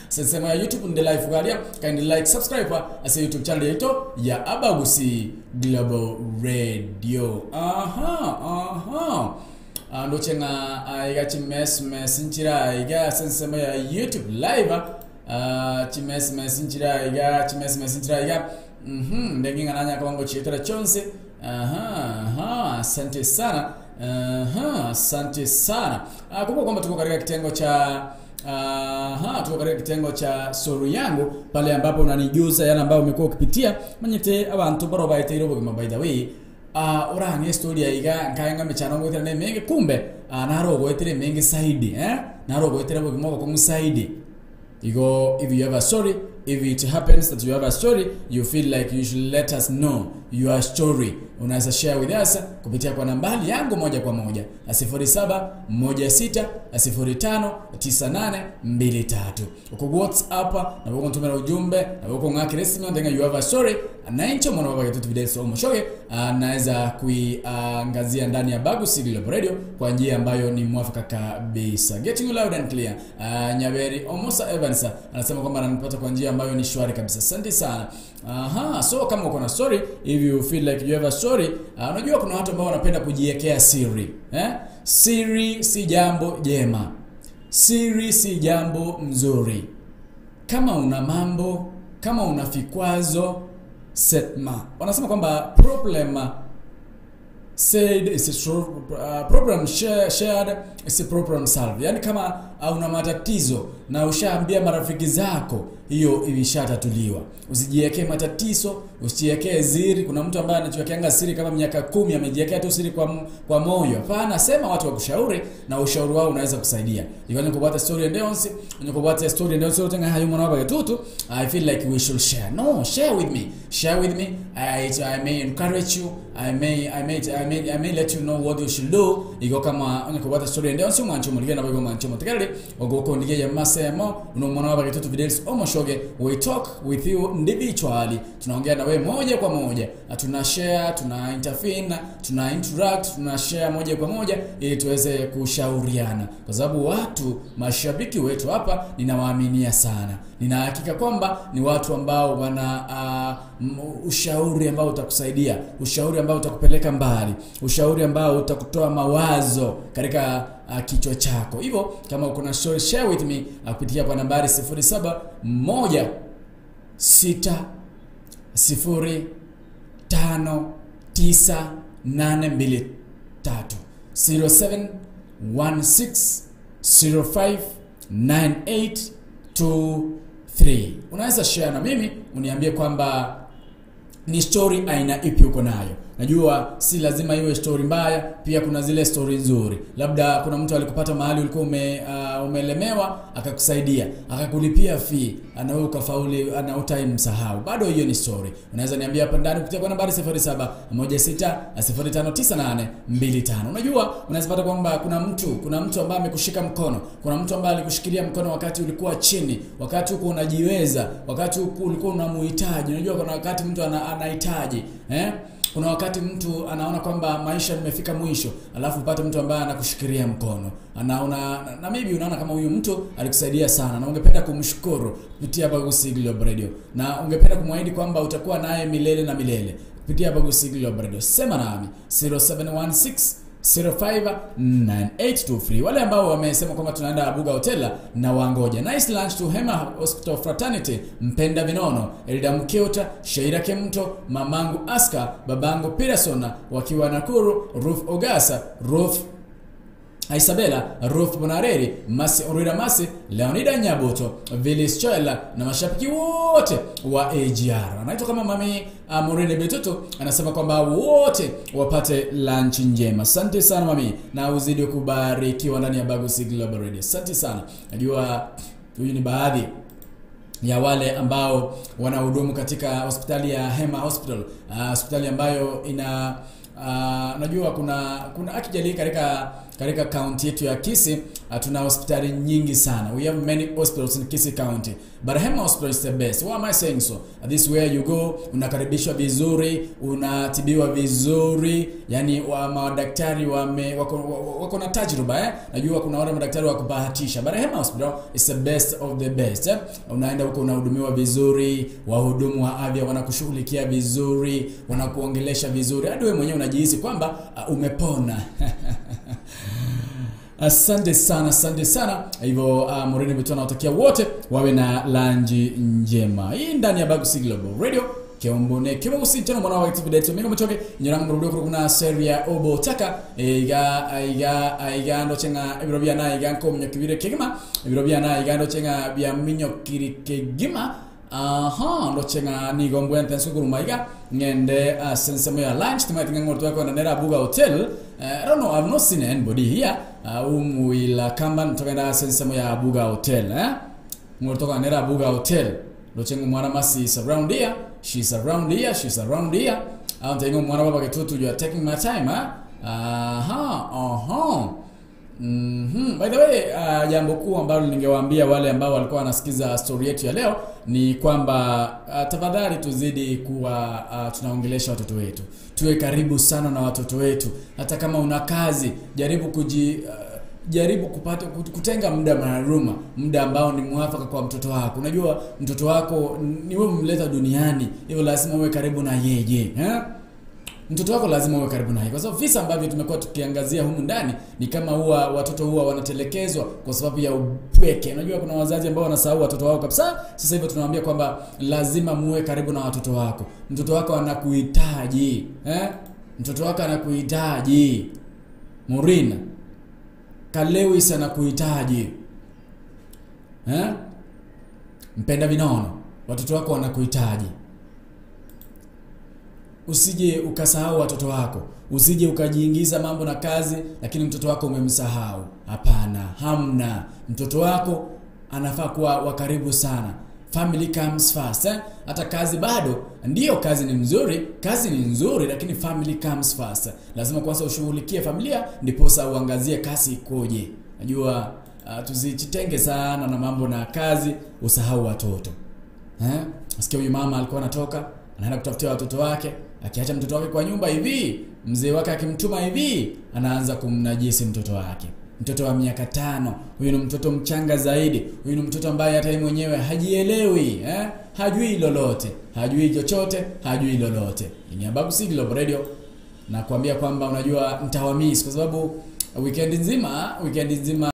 sensema ya YouTube ndi live garia kindly like subscribe ase YouTube channel yetu ya Abagusi Global Radio. Aha ndochenga aiga chimes messenjera aiga sensema ya YouTube live chimes messenjera aiga chimes messenjera aiga ndenginga nanya kwango chietera chonse. Aha, asante sana. Asante sana. Kumbuka kwamba tuko katika kitengo cha tuko katika kitengo cha story yangu pale ambapo unanijuza yale ambayo umekuwa ukipitia manyite abantu baro baiteiro bugima. By the way, urange story aiga nkayenga michano ngwetera ne mengi kumbe naro gwetere mengi saidi naro gwetere bugima ko musaidi. Igo if you have a story, if it happens that you have a story, you feel like you should let us know your story, unaweza share with us kupitia kwa nambari yangu moja kwa moja 0716059823. Uko WhatsApp na uko ntumira ujumbe na uko ngakire simu ndenga you have a story na incho mwana baba yetu video so mshoge naweza kuiangazia ndani ya Abagusi Global Radio kwa njia ambayo ni mwafaka kabisa. Getting you loud and clear. Nyaberi Omosa Evans anasema kwamba ananipata kwa njia ambayo ni shwari kabisa. Asante sana. So kama uko na story, if you feel like you have a story, unajua kuna watu ambao wanapenda kujiwekea siri. Siri si jambo jema. Siri si jambo mzuri. Kama una mambo, kama una fikwazo, sema. Wanasema kwamba problem said is a problem shared is a problem solved. Yani kama una matatizo na ushaambia marafiki zako, hiyo imeshatatuliwa. Usijiwekee matatizo, usijiwekee siri. Kuna mtu ambaye anajiwekeanga siri kama miaka 10 amejiwekea tu siri kwa moyo. Hapana, sema watu wakushauri na ushauri wao unaweza kusaidia. Ikanye kubata story ndonsi, nikubata story ndonsi utenga hayo mwana wa tutu. I feel like we should share. No, share with me. Share with me. I may encourage you. I may, I may let you know what you should do. Igo kama onye kobwata story ende yonsi omwanche omorige nabo igo omwanche omotegereri ogokondigia ya masemo buna omwana wa Bagetutu Fidelis Omoshoge. We talk with you individually, tunaongea na wewe moja kwa moja, na tuna share, tuna intervene, tuna interact, tuna share moja kwa moja ili tuweze kushauriana, kwa sababu watu mashabiki wetu hapa ninawaaminia sana, nina hakika kwamba ni watu ambao wana ushauri ambao utakusaidia, ushauri ambao utakupeleka mbali, ushauri ambao utakutoa mawazo katika kichwa chako. Hivyo kama uko na story, share with me kupitia kwa nambari 071 6 0 5 9 8 2 3 07 16 05 98 2 3. Unaweza share na mimi uniambie kwamba ni story aina ipi uko nayo. Najua si lazima iwe story mbaya, pia kuna zile story nzuri. Labda kuna mtu alikupata mahali ulikuwa umeelemewa, akakusaidia, akakulipia fee, na wewe ukafauli na utaimsahau. Bado hiyo ni story. Unaweza niambia hapa ndani kupitia kwa nambari 0716059825. Unajua unaweza pata kwamba kuna mtu ambaye amekushika mkono, kuna mtu ambaye alikushikilia mkono wakati ulikuwa chini, wakati uko unajiweza, wakati uko ulikuwa unamuhitaji. Unajua kuna wakati mtu anahitaji, eh? Kuna wakati mtu anaona kwamba maisha nimefika mwisho, alafu upate mtu ambaye anakushikilia mkono. Anaona na maybe unaona kama huyu mtu alikusaidia sana na ungependa kumshukuru kupitia Bagusi Global Radio, na ungependa kumwahidi kwamba utakuwa naye milele na milele kupitia Bagusi Global Radio. Sema nami 0716 059823. Wale ambao wamesema kwamba tunaenda Abuga Hotel na wangoja. Nice lunch to Hema Hospital Fraternity, Mpenda Vinono, Elda Mkiota, Sheira Kemto, Mamangu Aska, Babangu Peterson wakiwa Nakuru, Ruth Ogasa, Ruth Isabella, Ruth Bonareri, Masi Orira Masi, Leonida Nyabuto, Vilis Choela na mashabiki wote wa AGR. Anaitwa kama Mami Morene Betoto, anasema kwamba wote wapate lunch njema. Asante sana mami, na uzidi kubarikiwa ndani ya Bagusi Global Radio. Asante sana. Najua huyu ni baadhi ya wale ambao wanahudumu katika hospitali ya Hema Hospital, hospitali ambayo ina najua kuna akijali katika county yetu ya Kisii, tuna hospitali nyingi sana. We have many hospitals in Kisii County, but Hema Hospital is the best. Why am I saying so? This where you go, unakaribishwa vizuri, unatibiwa vizuri, yani wa madaktari wako na tajriba, eh? Najua kuna wale madaktari wa kubahatisha, but Hema Hospital is the best of the best, eh? Unaenda huko unahudumiwa vizuri, wahudumu wa afya wanakushughulikia vizuri, wanakuongelesha vizuri, hadi wewe mwenyewe unajihisi kwamba umepona. Asante sana, asante sana. Hivyo Moreno Bito anawatakia wote wawe na lanji njema. Hii ndani ya Bagusi Global Radio. Keombone kemogusi tena mwana wa active date mingo mchoke nyorango murudio kuna seria obo taka iga iga iga ndo chenga ebiro bya na iga nko munyokibire kegima ebiro bya na iga ndo chenga bya minyokiri kegima. Aha, ndo chenga ni gombwe ntenso kuruma iga ngende sensemo ya lunch timatinga ngorto yako na nera Abuga Hotel. I don't know, I've not seen anybody here whom will come and toka sensemo ya Abuga Hotel, eh? Ngorto nera Abuga Hotel. Ndo chenga mwana masi is around here, she's around here, she's around here. Antengo mwana baba kitutu, you are taking my time, eh? Aha, aha. By the way, jambo kuu ambalo ningewaambia wale ambao walikuwa wanasikiza story yetu ya leo ni kwamba tafadhali tuzidi kuwa tunaongelesha watoto wetu. Tuwe karibu sana na watoto wetu. Hata kama una kazi, jaribu jaribu kupata kutenga muda maalum, muda ambao ni mwafaka kwa mtoto wako. Unajua mtoto wako ni wewe umemleta duniani, hivyo lazima uwe karibu na yeye, eh? Mtoto wako lazima uwe karibu naye, kwa sababu visa ambavyo tumekuwa tukiangazia humu ndani ni kama huwa watoto huwa wanatelekezwa kwa sababu ya upweke. Unajua kuna wazazi ambao wanasahau watoto wao kabisa. Sasa hivyo tunawaambia kwamba lazima muwe karibu na watoto wako. Mtoto wako anakuhitaji, eh? Mtoto wako anakuhitaji. Murina Kalewis anakuhitaji, eh? Mpenda Vinono, watoto wako wanakuhitaji. Usije ukasahau watoto wako, usije ukajiingiza mambo na kazi lakini mtoto wako umemsahau. Hapana, hamna. Mtoto wako anafaa kuwa wa karibu sana. Family comes first eh? Hata kazi bado ndiyo, kazi ni mzuri, kazi ni nzuri, lakini family comes first. Lazima kwanza ushughulikie familia, ndiposa uangazie kazi ikoje. Najua tusijitenge sana na mambo na kazi, usahau watoto eh? Nasikia huyu mama alikuwa anatoka anaenda kutafutia watoto wake, akiacha mtoto wake kwa nyumba hivi, mzee wake akimtuma hivi, anaanza kumnajisi mtoto wake, mtoto wa miaka 5. Huyu ni mtoto mchanga zaidi, huyu ni mtoto ambaye hata yeye mwenyewe hajielewi eh? Hajui lolote, hajui chochote, hajui lolote. Ni Abagusii Global Radio na kuambia kwamba unajua nitawamiss kwa sababu weekend nzima, weekend nzima.